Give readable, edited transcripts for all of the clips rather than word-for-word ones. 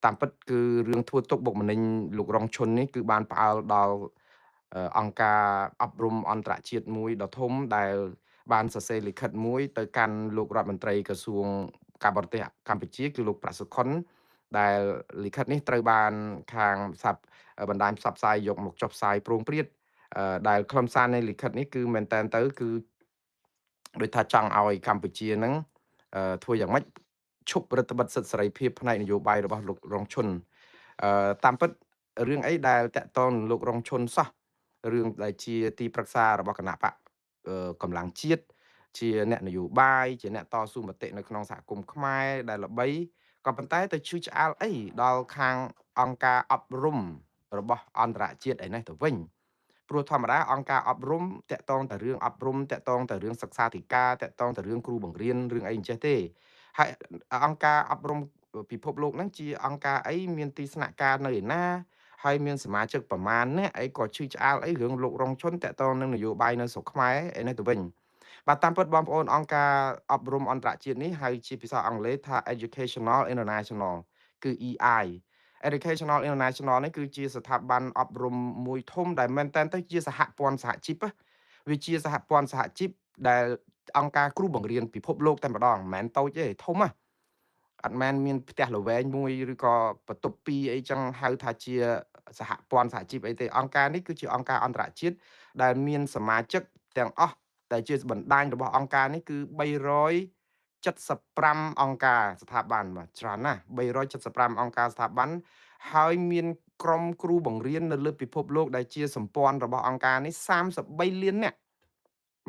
តាមពិតគឺរឿងធ្វើទុកបុកម្នេញលោករងឈុននេះគឺបានផ្អើលដល់អង្គការអប់រំអន្តរជាតិមួយដ៏ធំដែលបានសរសេរលិខិតមួយទៅកាន់លោករដ្ឋមន្ត្រីក្រសួងការបរទេសកម្ពុជាគឺលោកប្រាក់សុខុនដែលលិខិតនេះត្រូវបានខាងបណ្ដាញផ្សព្វផ្សាយយកមកចុះផ្សាយព្រោងព្រាតដែលខ្លឹមសារនៃលិខិតនេះគឺមែនតែនទៅគឺដូចថាចង់ឲ្យកម្ពុជានឹងធ្វើយ៉ាងម៉េចឈប់រដ្ឋបិទសិទ្ធិសេរីភាពផ្នែកនយោបាយរបស់លោករងឈុនតាមពិតរឿងអីដែលតាក់ទងនឹងលោករងឈុនសោះរឿងដែលជាទីប្រឹក្សារបស់គណៈបកកម្លាំងជាតិជាអ្នកនយោបាយជាអ្នកតស៊ូមតិនៅក្នុងសហគមន៍ខ្មែរដែលល្បីក៏ប៉ុន្តែទៅឈឺឆ្អាលអីដល់ខាងអង្គការអប់រំរបស់អន្តរជាតិឯនេះទៅវិញព្រោះធម្មតាអង្គការអប់រំតាក់ទងតែរឿងអប់រំតាក់ទងតែរឿងសិក្សាធិការតាក់ទងតែរឿងគ្រូបង្រៀនរឿងអីអញ្ចេះទេហើយអង្គការអប់រំពិភពលោកហ្នឹងជាអង្គការអីមានទីស្នាក់ការនៅឯណាហើយមានសមាជិកប្រមាណអ្នកអីក៏ឈឺឆ្អាលអីរឿងលោករងឈុនតាក់ទងនឹងនយោបាយនៅស្រុកខ្មែរឯនេះទៅវិញបាទតាមពិតបងប្អូនអង្គការអប់រំអន្តរជាតិនេះហៅជាភាសាអង់គ្លេសថា Educational International គឺ EI Educational International នេះគឺជាស្ថាប័នអប់រំមួយធំដែលមែនតើទៅជាសហព័ន្ធសហជីពវាជាសហព័ន្ធសហជីពដែលអង្គការគ្រូបង្រៀនពិភពលោកតែម្ដងមិនមែនតូចទេធំណាអត់មែនមានផ្ទះល្វែងមួយឬក៏បន្ទប់ពីរអីចឹងហៅថាជាសហព័ន្ធសហជីពអីទេអង្គការនេះគឺជាអង្គការអន្តរជាតិដែលមានសមាជិកទាំងអស់ដែលជាបណ្ដាញរបស់អង្គការនេះគឺ375អង្គការស្ថាប័នបាទច្រើនណាស់375អង្គការស្ថាប័នហើយមានក្រុមគ្រូបង្រៀននៅលើពិភពលោកដែលជាសម្ព័ន្ធរបស់អង្គការនេះ33លាននាក់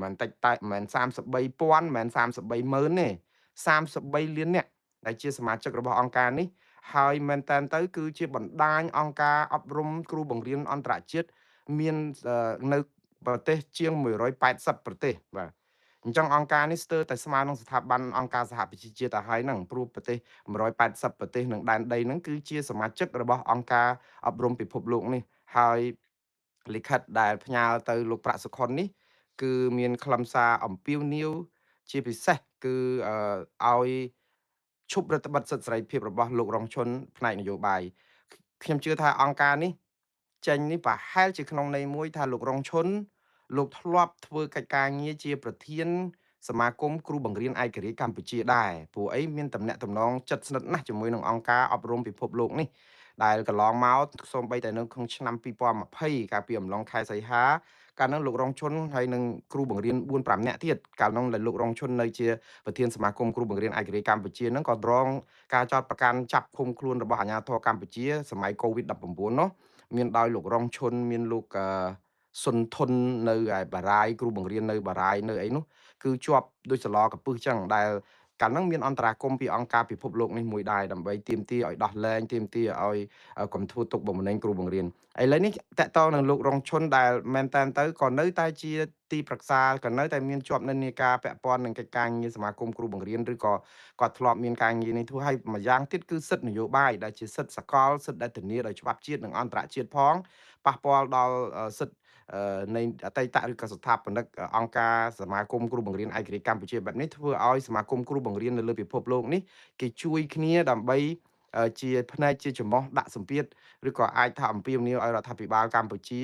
មិនតិចតែមិន33,000មិន33ម៉ឺនទេ33លាននាក់ដែលជាសមាជិករបស់អង្គការនេះហើយមែនតើទៅគឺជាបណ្ដាញអង្គការអប់រំគ្រូបង្រៀនអន្តរជាតិមាននៅប្រទេសជាង180ប្រទេសបាទអញ្ចឹងអង្គការនេះស្ទើរតែស្មើនឹងស្ថាប័នអង្គការសហប្រជាជាតិទៅហើយហ្នឹងព្រោះប្រទេស180ប្រទេសនឹងដែនដីហ្នឹងគឺជាសមាជិករបស់អង្គការអប់រំពិភពលោកនេះហើយលិខិតដែលផ្ញើទៅលោកប្រាក់សុខុននេះគឺមានខ្លឹមសារអំពាវនាវជាពិសេសគឺឲ្យឈប់រដ្ឋបិទសិទ្ធិសេរីភាពរបស់លោករងឈុនផ្នែកនយោបាយខ្ញុំជឿថាអង្គការនេះចេញនេះប្រហែលជាក្នុងន័យមួយថាលោករងឈុនលោកធ្លាប់ធ្វើកិច្ចការងារជាប្រធានសមាគមគ្រូបង្រៀនឯករាជ្យកម្ពុជាដែរព្រោះអីមានតំណែងតំណងចិត្តស្និទ្ធណាស់ជាមួយនឹងអង្គការអប់រំពិភពលោកនេះដែលកន្លងមកសូម្បីតែនៅក្នុងឆ្នាំ2020កាលពីអំឡុងខែសីហាកាលនោះលោករងឈុនហើយនឹងគ្រូបង្រៀន4 5នាក់ទៀតកាលនោះដែលលោករងឈុននៅជាប្រធានសមាគមគ្រូបង្រៀនឯករាជ្យកម្ពុជាហ្នឹងក៏រងការចោទប្រកាន់ចាប់ឃុំខ្លួនរបស់អាជ្ញាធរកម្ពុជាសម័យ COVID-19 នោះមានដោយលោករងឈុនមានលោកសុនធុននៅឯបារាយគ្រូបង្រៀននៅបារាយនៅអីនោះគឺជាប់ដូចសឡកពឹសចឹងដែលកាលហ្នឹងមានអន្តរាគមន៍ពីអង្គការពិភពលោកនេះមួយដែរដើម្បីទាមទារឲ្យដោះលែងទាមទារឲ្យកុំធ្វើទុកបុកម្នេញគ្រូបង្រៀនឥឡូវនេះតកតងនឹងលោករងឈុនដែលមែនតែនទៅក៏នៅតែជាទីប្រឹក្សាក៏នៅតែមានជាប់និន្នាការពាក់ព័ន្ធនឹងកិច្ចការងារសមាគមគ្រូបង្រៀនឬក៏គាត់ធ្លាប់មានការងារនេះធ្វើឲ្យម្យ៉ាងទៀតគឺសិទ្ធិនយោបាយដែលជាសិទ្ធិសកលសិទ្ធិដែលធានាដោយច្បាប់ជាតិនិងអន្តរជាតិផងប៉ះពាល់ដល់សិទ្ធិនៃអតីតឬក៏ស្ថាបនិកអង្គការសមាគមគ្រូបង្រៀនឯករាជ្យកម្ពុជាបែបនេះធ្វើឲ្យសមាគមគ្រូបង្រៀននៅលើពិភពលោកនេះគេជួយគ្នាដើម្បីជាផ្នែកជាច្រមុះដាក់សម្ពាធឬក៏អាចថាអំពាវនាវឲ្យរដ្ឋាភិបាលកម្ពុជា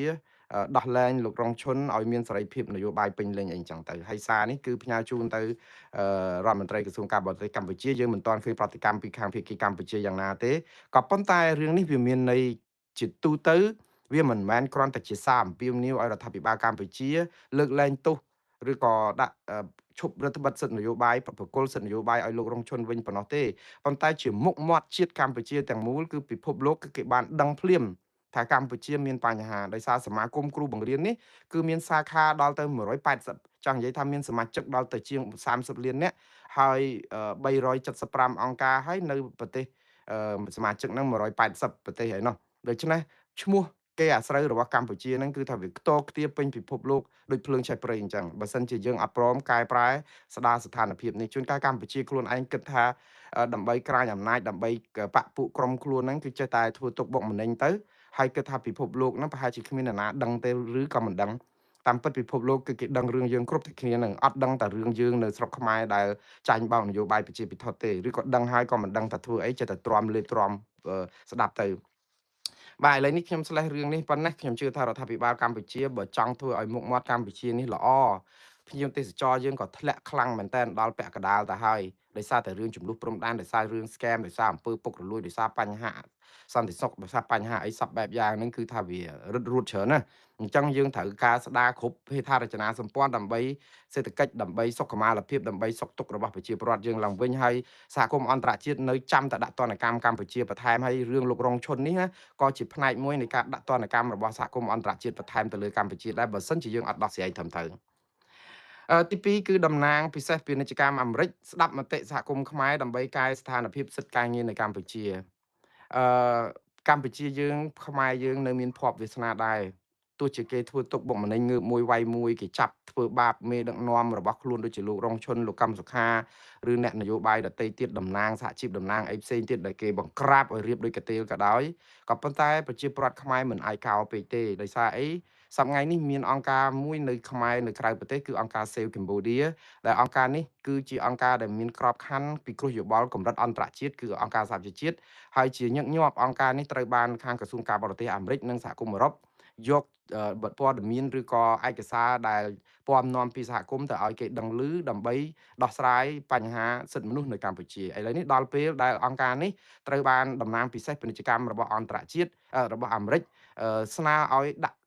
ដោះលែងលោករងឈុនឲ្យមានសេរីភាពនយោបាយពេញលេញអីចឹងទៅហើយសារនេះគឺផ្ញើជូនទៅរដ្ឋមន្ត្រីក្រសួងការបរទេសកម្ពុជាយើងមិនទាន់ឃើញប្រតិកម្មពីខាងភាគីកម្ពុជាយ៉ាងណាទេក៏ប៉ុន្តែរឿងនេះវាមានន័យជាទូទៅវាមិនមែនគ្រាន់តែជាសារអំពាវនាវឲ្យរដ្ឋាភិបាលកម្ពុជាលើកលែងទោសឬក៏ដាក់ឈប់រដ្ឋបិទសិទ្ធិនយោបាយប្រគល់សិទ្ធិនយោបាយឲ្យលោករងឈុនវិញប៉ុណ្ណោះទេប៉ុន្តែជាមុខមាត់ជាតិកម្ពុជាទាំងមូលគឺពិភពលោកគឺគេបានដឹងភ្លាមថាកម្ពុជាមានបញ្ហាដោយសារសមាគមគ្រូបង្រៀននេះគឺមានសាខាដល់ទៅ180ចង់និយាយថាមានសមាជិកដល់ទៅជាង30លាននាក់ហើយ375អង្គការហើយនៅប្រទេសសមាជិកហ្នឹង180ប្រទេសហើយនោះដូច្នេះឈ្មោះគេអាស្រូវរបស់កម្ពុជាហ្នឹងគឺថាវាខ្ទរខ្ទាពេញពិភពលោកដូចភ្លើងឆេះព្រៃអញ្ចឹងបើសិនជាយើងអត់ព្រមកែប្រែស្ដារស្ថានភាពនេះជួនកាលកម្ពុជាខ្លួនឯងគិតថាដើម្បីក្រាញអំណាចដើម្បីបពពួកក្រុមខ្លួនហ្នឹងគឺចេះតែធ្វើទុកបុកម្នេញទៅហើយគិតថាពិភពលោកហ្នឹងប្រហែលជាគ្មានអ្នកណាដឹងទេឬក៏មិនដឹង តាមពិតពិភពលោកគឺគេដឹងរឿងយើងគ្រប់តែគ្នានឹងអត់ដឹងតែរឿងយើងនៅស្រុកខ្មែរដែលចាញ់បោកនយោបាយប្រជាពិធទេឬក៏ដឹងហើយក៏មិនដឹងថាធ្វើអីចេះតែទ្រាំលេបទ្រាំស្ដាប់ទៅ។ បាទឥឡូវនេះខ្ញុំស្លេះរឿងនេះប៉ុណ្ណេះខ្ញុំជឿថារដ្ឋាភិបាលកម្ពុជាបើចង់ធ្វើឲ្យមុខមាត់កម្ពុជានេះល្អភ្ញៀវទេសចរយើងក៏ធ្លាក់ខ្លាំងមែនតើដល់ពាក់កណ្ដាលទៅហើយដោយសារតែរឿងចំនួនព្រំដែនដោយសាររឿង scam ដោយសារអំពើពុករលួយដោយសារបញ្ហាសន្តិសុខដោយសារបញ្ហាអីសពបែបយ៉ាងហ្នឹងគឺថាវារឹតរួតច្រើនណាអញ្ចឹងយើងត្រូវការស្ដារគ្រប់ហេដ្ឋារចនាសម្ព័ន្ធដើម្បីសេដ្ឋកិច្ចដើម្បីសុខុមាលភាពដើម្បីសុខទុក្ខរបស់ប្រជាពលរដ្ឋយើងឡើងវិញហើយសហគមន៍អន្តរជាតិនៅចាំតែដាក់ទណ្ឌកម្មកម្ពុជាបន្ថែមហើយរឿងលោករងឈុននេះក៏ជាផ្នែកមួយនៃការដាក់ទណ្ឌកម្មរបស់សហគមន៍អន្តរជាតិបន្ថែមទៅលើកម្ពុជាដែរបើសិនជាយើងអត់ដោះស្រាយត្រឹមត្រូវ។ ទី2គឺតំណាងពិសេសពាណិជ្ជកម្មអាមេរិកស្ដាប់មតិសហគមន៍ខ្មែរដើម្បីកែស្ថានភាពសិទ្ធិការងារនៅកម្ពុជា។ អឺកម្ពុជាយើងខ្មែរយើងនៅមានភ័ព្វវាសនាដែរទោះជាគេធ្វើទុកបុកម្នេញងើបមួយវាយមួយគេចាប់ធ្វើបាបមេដឹកនាំរបស់ខ្លួនដូចជាលោករងឈុនលោកកម្មសុខាឬអ្នកនយោបាយដទៃទៀតតំណាងសហជីពតំណាងអីផ្សេងទៀតដែលគេបង្ក្រាបឲ្យរៀបដូចកាទេលក៏ដោយក៏ប៉ុន្តែប្រជាពលរដ្ឋខ្មែរមិនអាចកោពេកទេដោយសារអីសប្តាហ៍ថ្ងៃនេះមានអង្គការមួយនៅខ្មែរនៅក្រៅប្រទេសគឺអង្គការ Save Cambodia ដែលអង្គការនេះគឺជាអង្គការដែលមានក្របខ័ណ្ឌពិគ្រោះយោបល់កម្រិតអន្តរជាតិគឺអង្គការសហប្រជាជាតិហើយជាញឹកញាប់អង្គការនេះត្រូវបានខាងក្រសួងការបរទេសអាមេរិកនិងសហគមន៍អឺរ៉ុបយកព័ត៌មានឬក៏ឯកសារដែលពំនាំពីសហគមន៍ទៅឲ្យគេដឹងឮដើម្បីដោះស្រាយបញ្ហាសិទ្ធិមនុស្សនៅកម្ពុជាឥឡូវនេះដល់ពេលដែលអង្គការនេះត្រូវបានតំណាងពិសេសពាណិជ្ជកម្មរបស់អន្តរជាតិរបស់អាមេរិកស្នើឲ្យដាក់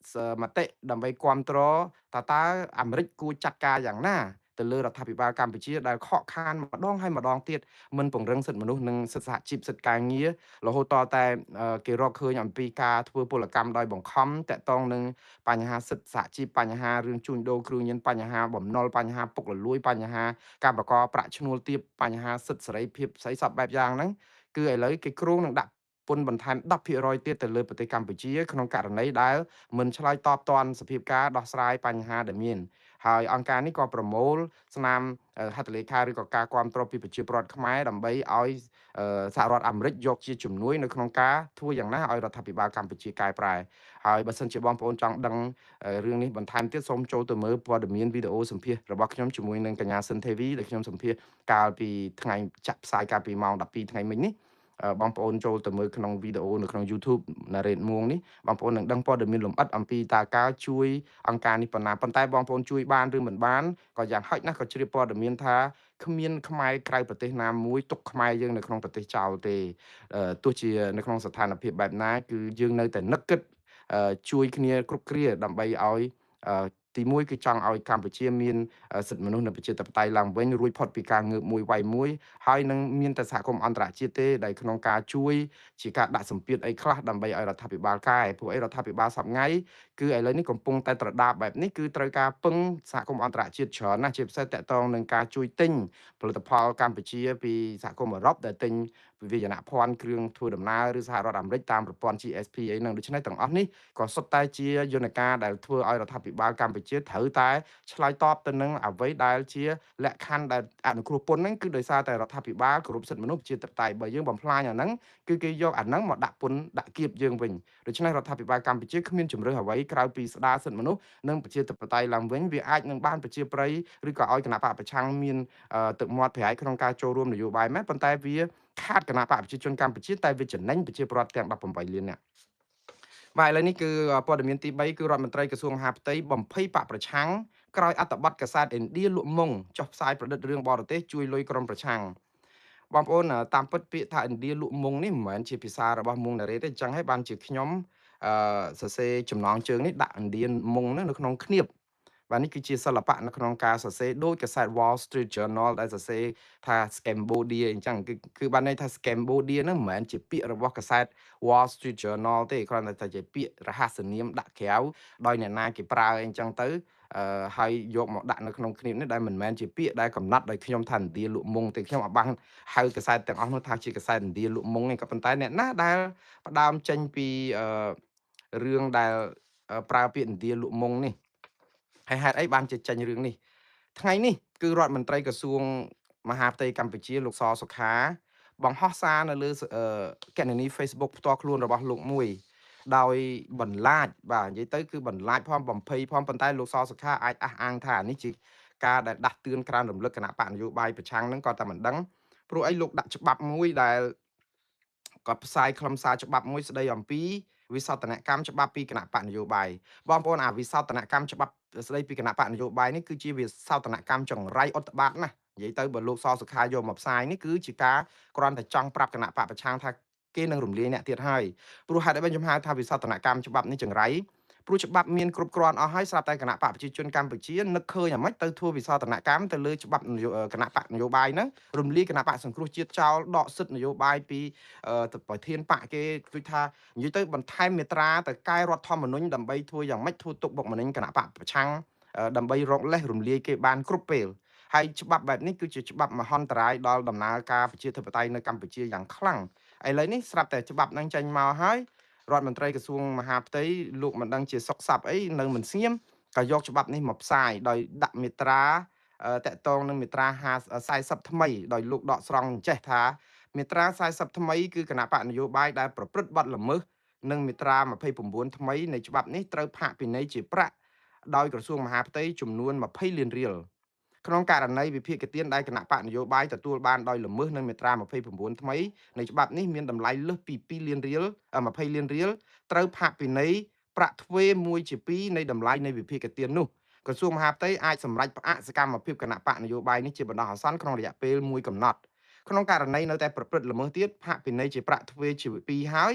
មតិដើម្បីគ្រប់គ្រងថាតើអាមេរិកគួរចាត់ការយ៉ាងណាទៅលើរដ្ឋាភិបាលកម្ពុជាដែលខកខានម្ដងហើយម្ដងទៀតមិនពង្រឹងសិទ្ធិមនុស្សនិងសិទ្ធិសហជីពសិទ្ធិការងាររហូតតតែគេរកឃើញអំពីការធ្វើពលកម្មដោយបង្ខំតាក់ទងនឹងបញ្ហាសិទ្ធិសហជីពបញ្ហារឿងជួញដូរគ្រឿងញៀនបញ្ហាបំណុលបញ្ហាពុករលួយបញ្ហាការបង្កប្រាក់ឈ្នួលទាបបញ្ហាសិទ្ធិសេរីភាពស្អីសពបែបយ៉ាងហ្នឹងគឺឥឡូវគេគ្រោងនឹងដាក់ពន្ធបន្ថែម 10% ទៀតទៅលើប្រទេសកម្ពុជាក្នុងករណីដែលមិនឆ្លើយតបទាន់សភាពការដោះស្រាយបញ្ហាដែលមានហើយអង្គការនេះក៏ប្រមូលស្នាមហត្ថលេខាឬក៏ការគាំទ្រពីប្រជាពលរដ្ឋខ្មែរដើម្បីឲ្យសហរដ្ឋអាមេរិកយកជាជំនួយនៅក្នុងការធ្វើយ៉ាងណាឲ្យរដ្ឋាភិបាលកម្ពុជាកែប្រែហើយបើសិនជាបងប្អូនចង់ដឹងរឿងនេះបន្ថែមទៀតសូមចូលទៅមើលព័ត៌មានវីដេអូសម្ភាសរបស់ខ្ញុំជាមួយនឹងកញ្ញាស៊ិនទេវីដែលខ្ញុំសម្ភាសកាលពីថ្ងៃចាក់ផ្សាយកាលពីម៉ោង12ថ្ងៃមិញនេះបងប្អូនចូលទៅមើលក្នុងវីដេអូនៅក្នុង YouTube ណារ៉េតមួងនេះបងប្អូននឹងដឹងព័ត៌មានលម្អិតអំពីតើការជួយអង្គការនេះប៉ុណ្ណាប៉ុន្តែបងប្អូនជួយបានឬមិនបានក៏យ៉ាងហោចណាស់ក៏ជ្រាបព័ត៌មានថាគ្មានខ្មែរក្រៅប្រទេសណាមួយទុកខ្មែរយើងនៅក្នុងប្រទេសចោលទេទោះជានៅក្នុងស្ថានភាពបែបណាគឺយើងនៅតែនឹកគិតជួយគ្នាគ្រប់គ្រាដើម្បីឲ្យទីមួយគឺចង់ឲ្យកម្ពុជាមានសិទ្ធិមនុស្សនិងប្រជាធិបតេយ្យឡើងវិញរួចផុតពីការងើបមួយវាយមួយហើយនឹងមានតែសហគមន៍អន្តរជាតិទេដែលក្នុងការជួយជាការដាក់សម្ពាធអីខ្លះដើម្បីឲ្យរដ្ឋាភិបាលកែព្រោះអីរដ្ឋាភិបាលសប្ងៃគឺឥឡូវនេះកំពុងតែត្រដាបបែបនេះគឺត្រូវការពឹងសហគមន៍អន្តរជាតិច្រើនណាស់ជាពិសេសតាក់ទងនឹងការជួយទិញផលិតផលកម្ពុជាពីសហគមន៍អឺរ៉ុបដែលទិញវិយនភ័ណ្ឌគ្រឿងធ្វើដំណើរឬសហរដ្ឋអាមេរិកតាមប្រព័ន្ធ GSP អីហ្នឹងដូច្នេះទាំងអស់នេះក៏សុទ្ធតែជាយន្តការដែលធ្វើឲ្យរដ្ឋាភិបាលកម្ពុជាត្រូវតែឆ្លើយតបទៅនឹងអ្វីដែលជាលក្ខខណ្ឌដែលអនុគ្រោះពន្ធហ្នឹងគឺដោយសារតែរដ្ឋាភិបាលគោរពសិទ្ធិមនុស្សប្រជាធិបតេយ្យបើយើងបំផ្លាញអាហ្នឹងគឺគេយកអាហ្នឹងមកដាក់ពន្ធដាក់គៀបយើងវិញដូច្នេះរដ្ឋាភិបាលកម្ពុជាគ្មានជម្រើសអ្វីក្រៅពីស្ដារសិទ្ធិមនុស្សនិងប្រជាធិបតេយ្យឡើងវិញវាអាចនឹងបានប្រជាប្រិយឬក៏ឲ្យគណៈបកប្រឆាំងមានទឹកមាត់ប្រៃក្នុងការចូលរួមនយោបាយមែនប៉ុន្តែវាខាតគណៈបកប្រជាជនកម្ពុជាតែវាចំណេញប្រជាពលរដ្ឋទាំង18លាននាក់បាទឥឡូវនេះគឺព័ត៌មានទី3គឺរដ្ឋមន្ត្រីក្រសួងមហាផ្ទៃបំភ័យបកប្រឆាំងក្រោយអត្ថបទកាសែតឥណ្ឌាលក់មុងចុះផ្សាយប្រឌិតរឿងបរទេសជួយលុយក្រុមប្រឆាំងបងប្អូនតាមពិតពាក្យថាឥណ្ឌាលក់មុងនេះមិនមែនជាភាសារបស់មុងណារ៉េទេអញ្ចឹងហើយបានជាខ្ញុំសរសេរចំណងជើងនេះដាក់ឥណ្ឌាមុងហ្នឹងនៅក្នុងឃ្នៀបបាទនេះគឺជាសិល្បៈនៅក្នុងការសរសេរដោយកាសែត Wall Street Journal ដែលសរសេរថា Scambodia អញ្ចឹងគឺបានន័យថា Scambodia ហ្នឹងមិនមែនជាពាក្យរបស់កាសែត Wall Street Journal ទេគ្រាន់តែជាពាក្យរហស្សនាមដាក់ក្រៅដោយអ្នកណាគេប្រើអីអញ្ចឹងទៅហើយយកមកដាក់នៅក្នុងគ្នានេះដែលមិនមែនជាពាក្យដែលកំណត់ដោយខ្ញុំថាឥណ្ឌាលក់មុងទេខ្ញុំអត់បានហៅកាសែតទាំងអស់នោះថាជាកាសែតឥណ្ឌាលក់មុងទេក៏ប៉ុន្តែអ្នកណាដែលផ្ដើមចេញពីរឿងដែលប្រើពាក្យឥណ្ឌាលក់មុងនេះហើយហេតុអីបានជាចេញរឿងនេះថ្ងៃនេះគឺរដ្ឋមន្ត្រីក្រសួងមហាផ្ទៃកម្ពុជាលោកសសុខាបង្ហោះសារនៅលើគណនី Facebook ផ្ទាល់ខ្លួនរបស់លោកមួយ ដោយបន្លាចបាទនិយាយទៅគឺបន្លាចផងបំភ័យផងប៉ុន្តែលោកសសុខាអាចអះអាងថានេះជាការដែលដាស់តឿនក្រើនរំលឹកគណៈបកនយោបាយប្រឆាំងហ្នឹងក៏តែមិនដឹងព្រោះអីលោកដាក់ច្បាប់មួយដែលគាត់ផ្សាយខ្លឹមសារច្បាប់មួយស្ដីអំពីវិសោធនកម្មច្បាប់ពីគណៈបកនយោបាយបងប្អូនអាវិសោធនកម្មច្បាប់ស្ដីពីគណៈបកនយោបាយនេះគឺជាវិសោធនកម្មចង្រៃអុតបាតណាស់និយាយទៅបើលោកសសុខាយកមកផ្សាយនេះគឺជាការគ្រាន់តែចង់ប្រាប់គណៈបកប្រឆាំងថាគេនឹងរំលាយអ្នកទៀតហើយព្រោះហេតុអីបានខ្ញុំហៅថាវិសោធនកម្មច្បាប់នេះចង្រៃព្រោះច្បាប់មានគ្រប់គ្រាន់អស់ហើយស្រាប់តែគណៈបកប្រជាជនកម្ពុជានឹកឃើញអាម៉េចទៅធ្វើវិសោធនកម្មទៅលើច្បាប់គណៈបកនយោបាយហ្នឹងរំលាយគណៈបកសង្គ្រោះជាតិចោលដកសិទ្ធិនយោបាយពីប្រធានបកគេគឺថានិយាយទៅបន្ថែមមាត្រាទៅកែរដ្ឋធម្មនុញ្ញដើម្បីធ្វើយ៉ាងម៉េចធ្វើទុកបុកម្នេញគណៈបកប្រឆាំងដើម្បីរកលេសរំលាយគេបានគ្រប់ពេលហើយច្បាប់បែបនេះគឺជាច្បាប់មហន្តរាយដល់ដំណើរការប្រជាធិបតេយ្យនៅកម្ពុជាយ៉ាងខ្លាំងឥឡូវនេះស្រាប់តែច្បាប់ហ្នឹងចេញមកហើយរដ្ឋមន្ត្រីក្រសួងមហាផ្ទៃលោកមិនដឹងជាសុកសាប់អីនៅមិនស្ងៀមក៏យកច្បាប់នេះមកផ្សាយដោយដាក់មាត្រាតកតងនឹងមាត្រា40ថ្មីដោយលោកដកស្រង់ចេះថាមាត្រា40ថ្មីគឺគណៈបកនយោបាយដែលប្រព្រឹត្តបទល្មើសនិងមាត្រា29ថ្មីនៃច្បាប់នេះត្រូវផាកពិន័យជាប្រាក់ដោយក្រសួងមហាផ្ទៃចំនួន20លានរៀលក្នុងករណីវិភាគទានដែលគណៈបកនយោបាយទទួលបានដោយល្មើសនឹងមាត្រា29ថ្មីនៃច្បាប់នេះមានតម្លៃលើសពី2លានរៀល20លានរៀលត្រូវផាកពិន័យប្រាក់ទ្វេ1ជា2នៃតម្លៃនៃវិភាគទាននោះក្រសួងមហាផ្ទៃអាចសម្រេចផ្អាកសកម្មភាពគណៈបកនយោបាយនេះជាបណ្ដោះអាសន្នក្នុងរយៈពេលមួយកំណត់ក្នុងករណីនៅតែប្រព្រឹត្តល្មើសទៀតផាកពិន័យជាប្រាក់ទ្វេជា2ហើយ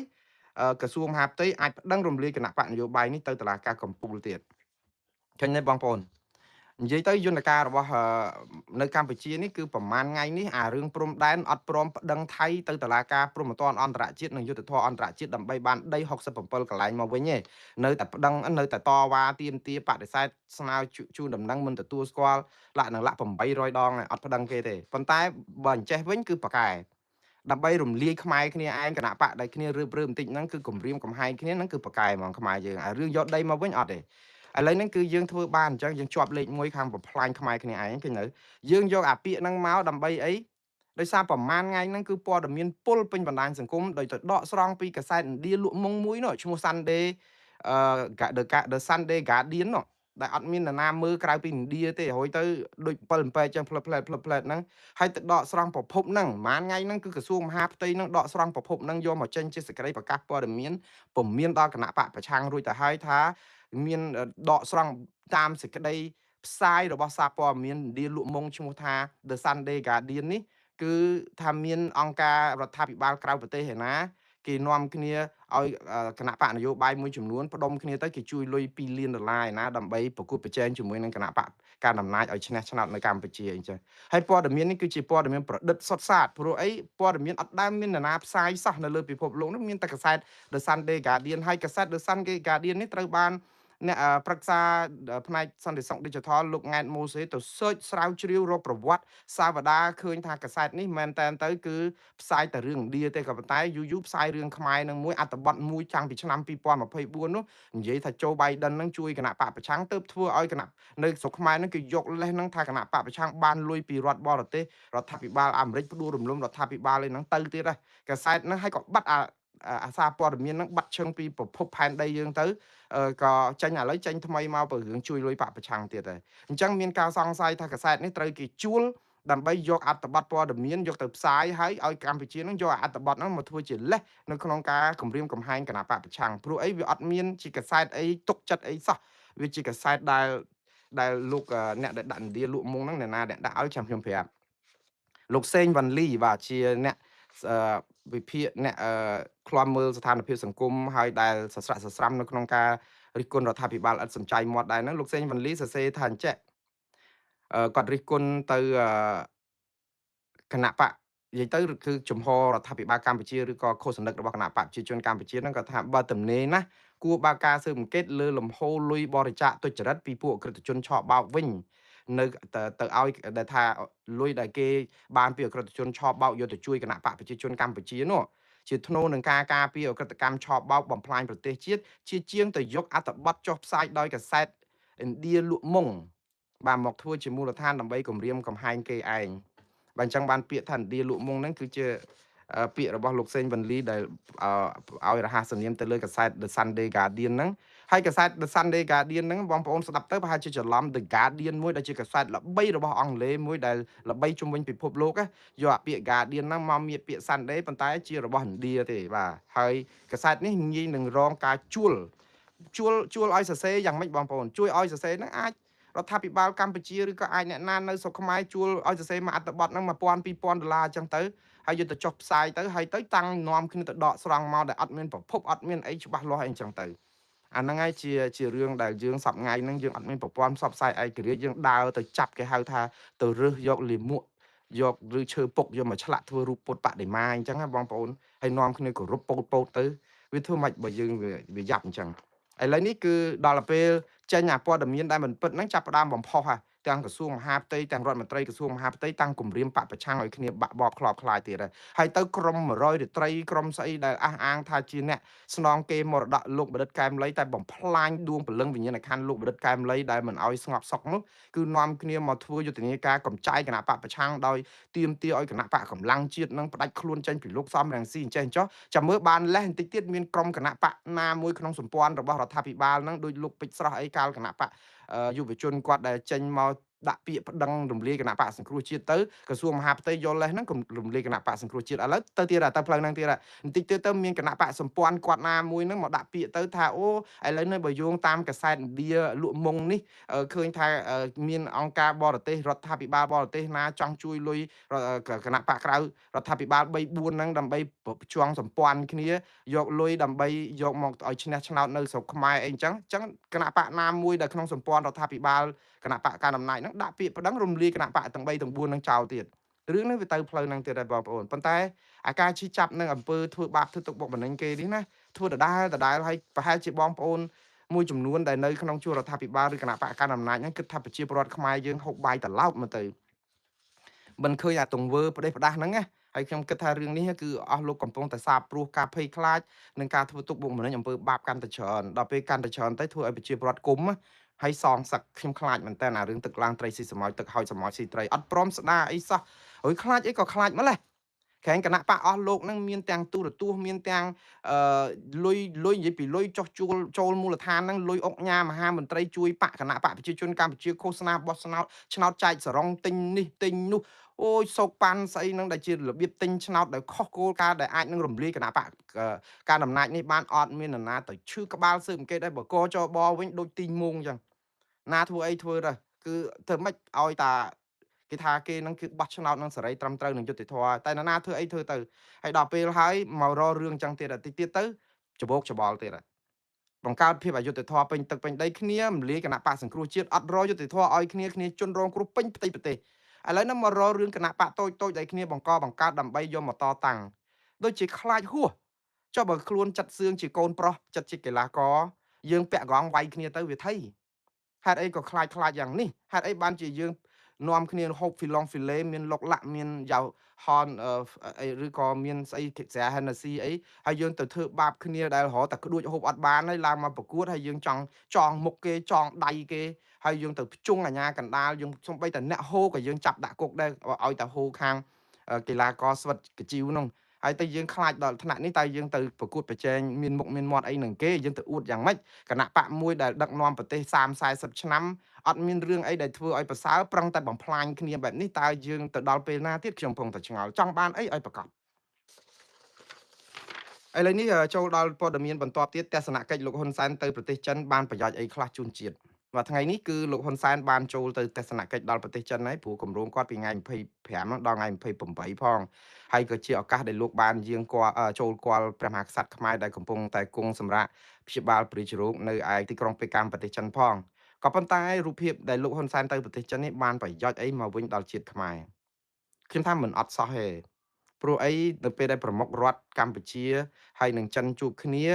ក្រសួងមហាផ្ទៃអាចប្តឹងរំលាយគណៈបកនយោបាយនេះទៅតុលាការកំពូលទៀតឃើញទេបងប្អូននិយាយទៅយន្តការរបស់នៅកម្ពុជានេះគឺប្រហែលថ្ងៃនេះអារឿងព្រំដែនអត់ព្រមប្តឹងថៃទៅតុលាការព្រហ្មទណ្ឌអន្តរជាតិនិងយុត្តិធម៌អន្តរជាតិដើម្បីបានដី67កន្លែងមកវិញទេនៅតែប្តឹងនៅតែតវ៉ាទាមទារបដិសេធស្នើជូនដំណឹងមិនទទួលស្គាល់លក្ខណៈលក្ខ800ដងអត់ប្តឹងគេទេប៉ុន្តែបើអញ្ចេះវិញគឺប្រកែដើម្បីរំលាយខ្មែរគ្នាឯងគណៈបកដែលគ្នារើបរើបន្តិចហ្នឹងគឺគំរាមកំហែងគ្នាហ្នឹងគឺប្រកែហ្មងខ្មែរយើងអារឿងយកដីមកវិញអត់ទេឥឡូវហ្នឹងគឺយើងធ្វើបានអញ្ចឹងយើងជាប់លេខ1ខាងបំផ្លាញខ្មែរគ្នាឯងឃើញនៅយើងយកអាពាក្យហ្នឹងមកដើម្បីអីដោយសារប្រហែលថ្ងៃហ្នឹងគឺព័ត៌មានពុលពេញបណ្ដាញសង្គមដោយទៅដកស្រង់ពីកាសែតឥណ្ឌាលក់មុងមួយនោះឈ្មោះ Sunday The Sunday Guardian នោះដែលអត់មាននរណាមើលក្រៅពីឥណ្ឌាទេហើយទៅដូច7 7ចឹងផ្លិតផ្លែតផ្លិតផ្លែតហ្នឹងហើយទៅដកស្រង់ប្រភពហ្នឹងប្រហែលថ្ងៃហ្នឹងគឺក្រសួងមហាផ្ទៃហ្នឹងដកស្រង់ប្រភពហ្នឹងយកមកចេញជាសេចក្តីប្រកាសព័ត៌មានពមមានដល់គណៈបកប្រឆាំងរួចទៅហើយថាមានដកស្រង់តាមសេចក្តីផ្សាយរបស់សារព័ត៌មានឥណ្ឌាលក់មុងឈ្មោះថា The Sunday Guardian នេះគឺថាមានអង្គការរដ្ឋាភិបាលក្រៅប្រទេសឯណាគេនាំគ្នាឲ្យគណៈបកនយោបាយមួយចំនួនផ្ដុំគ្នាទៅគេជួយលុយ2លានដុល្លារឯណាដើម្បីប្រកួតប្រជែងជាមួយនឹងគណៈបកការអំណាចឲ្យឈ្នះឆ្នោតនៅកម្ពុជាអញ្ចឹងហើយព័ត៌មាននេះគឺជាព័ត៌មានប្រឌិតសុទ្ធសាធព្រោះអីព័ត៌មានអត់ដែលមាននរណាផ្សាយសោះនៅលើពិភពលោកនោះមានតែកាសែត The Sunday Guardian ហើយកាសែត The Sunday Guardian នេះត្រូវបានអ្នកប្រឹក្សាផ្នែកសន្តិសុខ Digital លោកង៉ែតម៉ូសេទៅ search ស្រាវជ្រាវរកប្រវត្តិសាវតាឃើញថាកាសែតនេះមែនតែនទៅគឺផ្សាយតែរឿងឥណ្ឌាទេក៏ប៉ុន្តែយូរយូរផ្សាយរឿងខ្មែរនឹងមួយអត្ថបទមួយតាំងពីឆ្នាំ2024នោះនិយាយថាโจ Biden នឹងជួយគណៈបកប្រឆាំងទៅធ្វើឲ្យគណៈនៅស្រុកខ្មែរនឹងគេយកលេសនឹងថាគណៈបកប្រឆាំងបានលុយពីរដ្ឋបរទេសរដ្ឋាភិបាលអាមេរិកផ្ដួលរំលំរដ្ឋាភិបាលឯហ្នឹងទៅទៀតដែរកាសែតហ្នឹងហើយក៏បាត់អាសារព័ត៌មានហ្នឹងបាត់ឈឹងពីប្រភពផែនដីយើងទៅក៏ចេញឥឡូវចេញថ្មីមកពីរឿងជួយលុយបកប្រឆាំងទៀតដែរអញ្ចឹងមានការសង្ស័យថាកាសែតនេះត្រូវគេជួលដើម្បីយកអត្ថបទព័ត៌មានយកទៅផ្សាយហើយឲ្យកម្ពុជានឹងយកអត្ថបទហ្នឹងមកធ្វើជាលេសនៅក្នុងការគម្រាមកំហែងគណៈបកប្រឆាំងព្រោះអីវាអត់មានជាកាសែតអីទុកចិត្តអីសោះវាជាកាសែតដែលលោកអ្នកដែលដាក់ឥណ្ឌាលក់មុងហ្នឹងអ្នកណាអ្នកដាក់ឲ្យចាំខ្ញុំប្រាប់លោកសេងវ៉ាន់លីបាទជាអ្នកវិភាគអ្នកឃ្លាំមើលស្ថានភាពសង្គមហើយដែលសស្រាក់សស្រាំនៅក្នុងការរិះគន់រដ្ឋាភិបាលឥតសំចៃមាត់ដែរហ្នឹងលោកសេងវ៉ាន់លីសរសេរថាអញ្ចេះគាត់រិះគន់ទៅគណៈបកនិយាយទៅគឺជំហររដ្ឋាភិបាលកម្ពុជាឬក៏ខុសសនិករបស់គណៈបកប្រជាជនកម្ពុជាហ្នឹងគាត់ថាបើទំនេរណាគួរបើកការស៊ើបអង្កេតលើលំហូរលុយបរិច្ចាគទុច្ចរិតពីពួកអក្រិតជនឆបោកវិញនៅទៅឲ្យដែលថាលុយដែលគេបានពីអក្រិតជនឆបោកយកទៅជួយគណៈបកប្រជាជនកម្ពុជានោះជាធ្នូនឹងការការពារអក្រិតកម្មឆបោកបំផ្លាញប្រទេសជាតិជាជាងទៅយកអត្ថបទចុះផ្សាយដោយកសែតឥណ្ឌាលក់មុងបាទមកធ្វើជាមូលដ្ឋានដើម្បីគម្រាមកំហែងគេឯងបាទអញ្ចឹងបានពាក្យថាឥណ្ឌាលក់មុងហ្នឹងគឺជា ពាក្យរបស់លោកសេងវ៉ាន់លីដែលឲ្យរហស្សនាមទៅលើកាសែត The Sunday Guardian ហ្នឹងហើយកាសែត The Sunday Guardian ហ្នឹងបងប្អូនស្ដាប់ទៅប្រហែលជាច្រឡំ The Guardian មួយដែលជាកាសែតល្បីរបស់អង់គ្លេសមួយដែលល្បីជុំវិញពិភពលោកយកអាពាក្យ Guardian ហ្នឹងមកមានពាក្យ Sunday ប៉ុន្តែជារបស់ឥណ្ឌាទេបាទហើយកាសែតនេះងាយនឹងរងការជួលជួលជួលឲ្យសរសេរយ៉ាងម៉េចបងប្អូនជួយឲ្យសរសេរហ្នឹងអាចរដ្ឋាភិបាលកម្ពុជាឬក៏អាចអ្នកណានៅស្រុកខ្មែរជួលឲ្យសរសេរមួយអត្ថបទហ្នឹង1000 2000ដុល្លារអញ្ចឹងទៅហើយយកទៅចុះផ្សាយទៅហើយទៅតាំងនាំគ្នាទៅដកស្រង់មកដែលអត់មានប្រភពអត់មានអីច្បាស់លាស់អីអញ្ចឹងទៅអាហ្នឹងហើយជារឿងដែលយើងសប្ងៃហ្នឹងយើងអត់មានប្រព័ន្ធផ្សព្វផ្សាយឯករាជ្យយើងដើរទៅចាប់គេហៅថាទៅរើសយកលាមកយកឬឈើពុកយកមកឆ្លាក់ធ្វើរូបពុទ្ធបដិមាអញ្ចឹងណាបងប្អូនហើយនាំគ្នាគោរពពោតពោតទៅវាធ្វើម៉េចបើយើងវាយ៉ាប់អញ្ចឹងឥឡូវនេះគឺដល់ពេលចេញអាព័ត៌មានដែលមិនពិតហ្នឹងចាប់ផ្ដើមបំផុសហ่ะទាំងក្រសួងមហាផ្ទៃទាំងរដ្ឋមន្ត្រីក្រសួងមហាផ្ទៃតាំងគម្រាមបពប្រឆាំងឲ្យគ្នាបាក់បបខ្លោបខ្លាយទៀតហើយទៅក្រម100រាត្រីក្រមស្អីដែលអះអាងថាជាអ្នកស្នងគេមរតកលោកបណ្ឌិតកែមលីតែបំផ្លាញដួងព្រលឹងវិញ្ញាណក្ខន្ធលោកបណ្ឌិតកែមលីដែលមិនឲ្យស្ងប់សុខនោះគឺនាំគ្នាមកធ្វើយុទ្ធនាការកំចាយគណៈបកប្រឆាំងដោយទាមទារឲ្យគណៈបកកម្លាំងជាតិនឹងផ្ដាច់ខ្លួនចេញពីលោកសំរងស៊ីអញ្ចេះអញ្ចោះចាំមើលបានលេះបន្តិចទៀតមានក្រុមគណៈបកណាមួយក្នុងសម្ព័ន្ធរបស់រដ្ឋាភិបាលនឹងដោយលោកពេជ្រស្រស់អីកាលគណៈបកយុវជនគាត់ដែលចេញមកដាក់ពាក្យប្តឹងរំលាយគណៈបកសង្គ្រោះជាតិទៅក្រសួងមហាផ្ទៃយល់លេសហ្នឹងរំលាយគណៈបកសង្គ្រោះជាតិឥឡូវទៅទៀតទៅផ្លូវហ្នឹងទៀតបន្តិចទៀតទៅមានគណៈបកសម្ព័ន្ធគាត់ណាមួយហ្នឹងមកដាក់ពាក្យទៅថាអូឥឡូវនេះបើយោងតាមកសែតឥណ្ឌាលក់មុងនេះឃើញថាមានអង្គការបរទេសរដ្ឋាភិបាលបរទេសណាចង់ជួយលុយគណៈបកក្រៅរដ្ឋាភិបាល3 4ហ្នឹងដើម្បីជួងសម្ព័ន្ធគ្នាយកលុយដើម្បីយកមកឲ្យឈ្នះឆ្នោតនៅស្រុកខ្មែរអីអញ្ចឹងអញ្ចឹងគណៈបកណាមួយដែលក្នុងសម្ព័ន្ធរដ្ឋាភិបាលគណៈបកកណ្ដាលអំណាចហ្នឹងដាក់ពាក្យប្តឹងរំលាយគណៈបកទាំង3ទាំង4នឹងចោលទៀតរឿងនេះវាទៅផ្លូវហ្នឹងទៀតដែរបងប្អូនប៉ុន្តែអាការឈឺចាប់នឹងអំពើធ្វើបាបធ្វើទុកបុកម្នេញគេនេះណាធ្វើដដែលដដែលហើយប្រហែលជាបងប្អូនមួយចំនួនដែលនៅក្នុងជួររដ្ឋាភិបាលឬគណៈបកកណ្ដាលអំណាចហ្នឹងគិតថាប្រជាពលរដ្ឋខ្មែរយើងហូបបាយត្រឡោកមកទៅមិនឃើញអាទង្វើផ្ដេសផ្ដាស់ហ្នឹងណាហើយខ្ញុំគិតថារឿងនេះគឺអស់លោកកំពុងតែសាបព្រោះការភ័យខ្លាចនិងការធ្វើទុកបុកម្នេញអំពើបាបកាន់តែច្រើនដល់ពេលកាន់តែច្រើនទៅធ្វើឲ្យប្រជាពលរដ្ឋគុំហើយសងសឹកខ្ញុំខ្លាចមែនតើអារឿងទឹកឡើងត្រីស៊ីសមោចទឹកហោចសមោចស៊ីត្រីអត់ព្រមស្ដារអីសោះហើយខ្លាចអីក៏ខ្លាចម្លេះក្រែងគណៈបកអស់លោកនឹងមានទាំងទូរទស្សន៍មានទាំងលុយលុយនិយាយពីលុយចុះជួលចូលមូលដ្ឋានហ្នឹងលុយអុកញ៉ាមហាមន្ត្រីជួយបកគណៈបកប្រជាជនកម្ពុជាឃោសនាបោះឆ្នោតឆ្នោតចែកសរងទិញនេះទិញនោះអូយសោកប៉ាន់ស្អីហ្នឹងដែលជារបៀបទិញឆ្នោតដែលខុសគោលការណ៍ដែលអាចនឹងរំលាយគណៈបកការដំណាចនេះបានអត់មាននរណាទៅឈឺក្បាលស៊ើបអង្កេតដែរបើកចបវិញដូចទីងមងអញ្ចឹងណាធ្វើអីធ្វើទៅគឺធ្វើម៉េចឲ្យតាគេថាគេនឹងគឺបោះឆ្នោតនឹងសេរីត្រឹមត្រូវនឹងយុត្តិធម៌តែណាធ្វើអីធ្វើទៅហើយដល់ពេលហើយមករករឿងចឹងទៀតតិចទៀតទៅច្បោកច្បល់ទៀតបង្កើតភាពអយុត្តិធម៌ពេញទឹកពេញដីគ្នាមលាយគណៈបកសង្គ្រោះជាតិអត់រយុត្តិធម៌ឲ្យគ្នាគ្នាជនរងគ្រោះពេញផ្ទៃប្រទេសឥឡូវនេះមករករឿងគណៈបកតូចតូចដែលគ្នាបង្កបង្កើតដើម្បីយកមកតតាំងដូចជាខ្លាចហួសចុះបើខ្លួនចិត្តសឿងជាកូនប្រុសចិត្តជាកីឡាករយើងពាក់កងវាយគ្នាទៅវាថៃហេតុអីក៏ខ្លាចខ្លាចយ៉ាងនេះហេតុអីបានជាយើងនាំគ្នាហូបហ្វីឡុងហ្វីឡេមានលុកលាក់មានយ៉ាវហនអីឬក៏មានស្អីស្រា Hennessy អីហើយយើងទៅធ្វើបាបគ្នាដែលរហតែក្ដួចហូបអត់បានហើយឡើងមកប្រកួតហើយយើងចង់ចងមុខគេចងដៃគេហើយយើងទៅភ្ជង់អាញាកណ្ដាលយើងសំបីតែអ្នកហូក៏យើងចាប់ដាក់គុកដែរឲ្យតែហូខាងកីឡាករស្វិតកជីវនោះហើយទៅយើងខ្លាចដល់ថ្នាក់នេះតើយើងទៅប្រកួតប្រជែងមានមុខមានមាត់អីនឹងគេយើងទៅអួតយ៉ាងម៉េចគណៈបកមួយដែលដឹកនាំប្រទេស30 40ឆ្នាំអត់មានរឿងអីដែលធ្វើឲ្យប្រសើរប្រឹងតែបំផ្លាញគ្នាបែបនេះតើយើងទៅដល់ពេលណាទៀតខ្ញុំកំពុងតែឆ្ងល់ចង់បានអីឲ្យប្រកបឥឡូវនេះចូលដល់ព័ត៌មានបន្ទាប់ទៀតទស្សនកិច្ចលោកហ៊ុនសែនទៅប្រទេសចិនបានប្រយោជន៍អីខ្លះជូនជាតិបាទថ្ងៃនេះគឺលោកហ៊ុនសែនបានចូលទៅទស្សនកិច្ចដល់ប្រទេសចិនហើយព្រោះគម្រោងគាត់ពីថ្ងៃ25ដល់ថ្ងៃ28ផងហើយក៏ជាឱកាសដែលលោកបានយាងគាល់ចូលគាល់ព្រះមហាក្សត្រខ្មែរដែលកំពុងតែគង់សម្រាប់ព្យាបាលព្រះរាជរោគនៅឯទីក្រុងប៉េកាំងប្រទេសចិនផងក៏ប៉ុន្តែរូបភាពដែលលោកហ៊ុនសែនទៅប្រទេសចិននេះបានប្រយោជន៍អីមកវិញដល់ជាតិខ្មែរខ្ញុំថាមិនអត់សោះទេព្រោះអីនៅពេលដែលប្រមុខរដ្ឋកម្ពុជាហើយនឹងចិនជួបគ្ន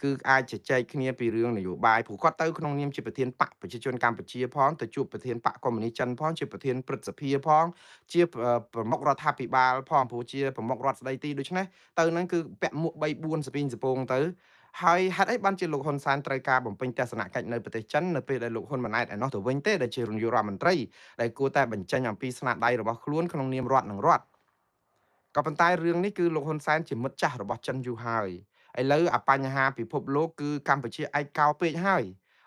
ាគឺអាចជជែកគ្នាពីរឿងនយោបាយព្រោះគាត់ទៅក្នុងនាមជាប្រធានបកប្រជាជនកម្ពុជាផងទៅជួបប្រធានបកកុម្មុយនីសចិនផងជាប្រធានព្រឹទ្ធសភាផងជាប្រមុខរដ្ឋាភិបាលផងព្រោះជាប្រមុខរដ្ឋស្ដីទីដូច្នេះទៅហ្នឹងគឺពាក់មួក3 4សពីងសពងទៅហើយហេតុអីបានជាលោកហ៊ុនសែនត្រូវការបំពេញទស្សនកិច្ចនៅប្រទេសចិននៅពេលដែលលោកហ៊ុនម៉ាណែតឯណោះទៅវិញទេដែលជានាយករដ្ឋមន្ត្រីដែលគួរតែបញ្ចេញអំពីស្នាដៃរបស់ខ្លួនក្នុងនាមរដ្ឋនិងរដ្ឋ ក៏ប៉ុន្តែរឿងនេះគឺលោកហ៊ុនសែនជាមិត្តចាស់របស់ចិនយូរហើយឥឡូវអាបញ្ហាពិភពលោកគឺកម្ពុជាឯកោពេកហើយ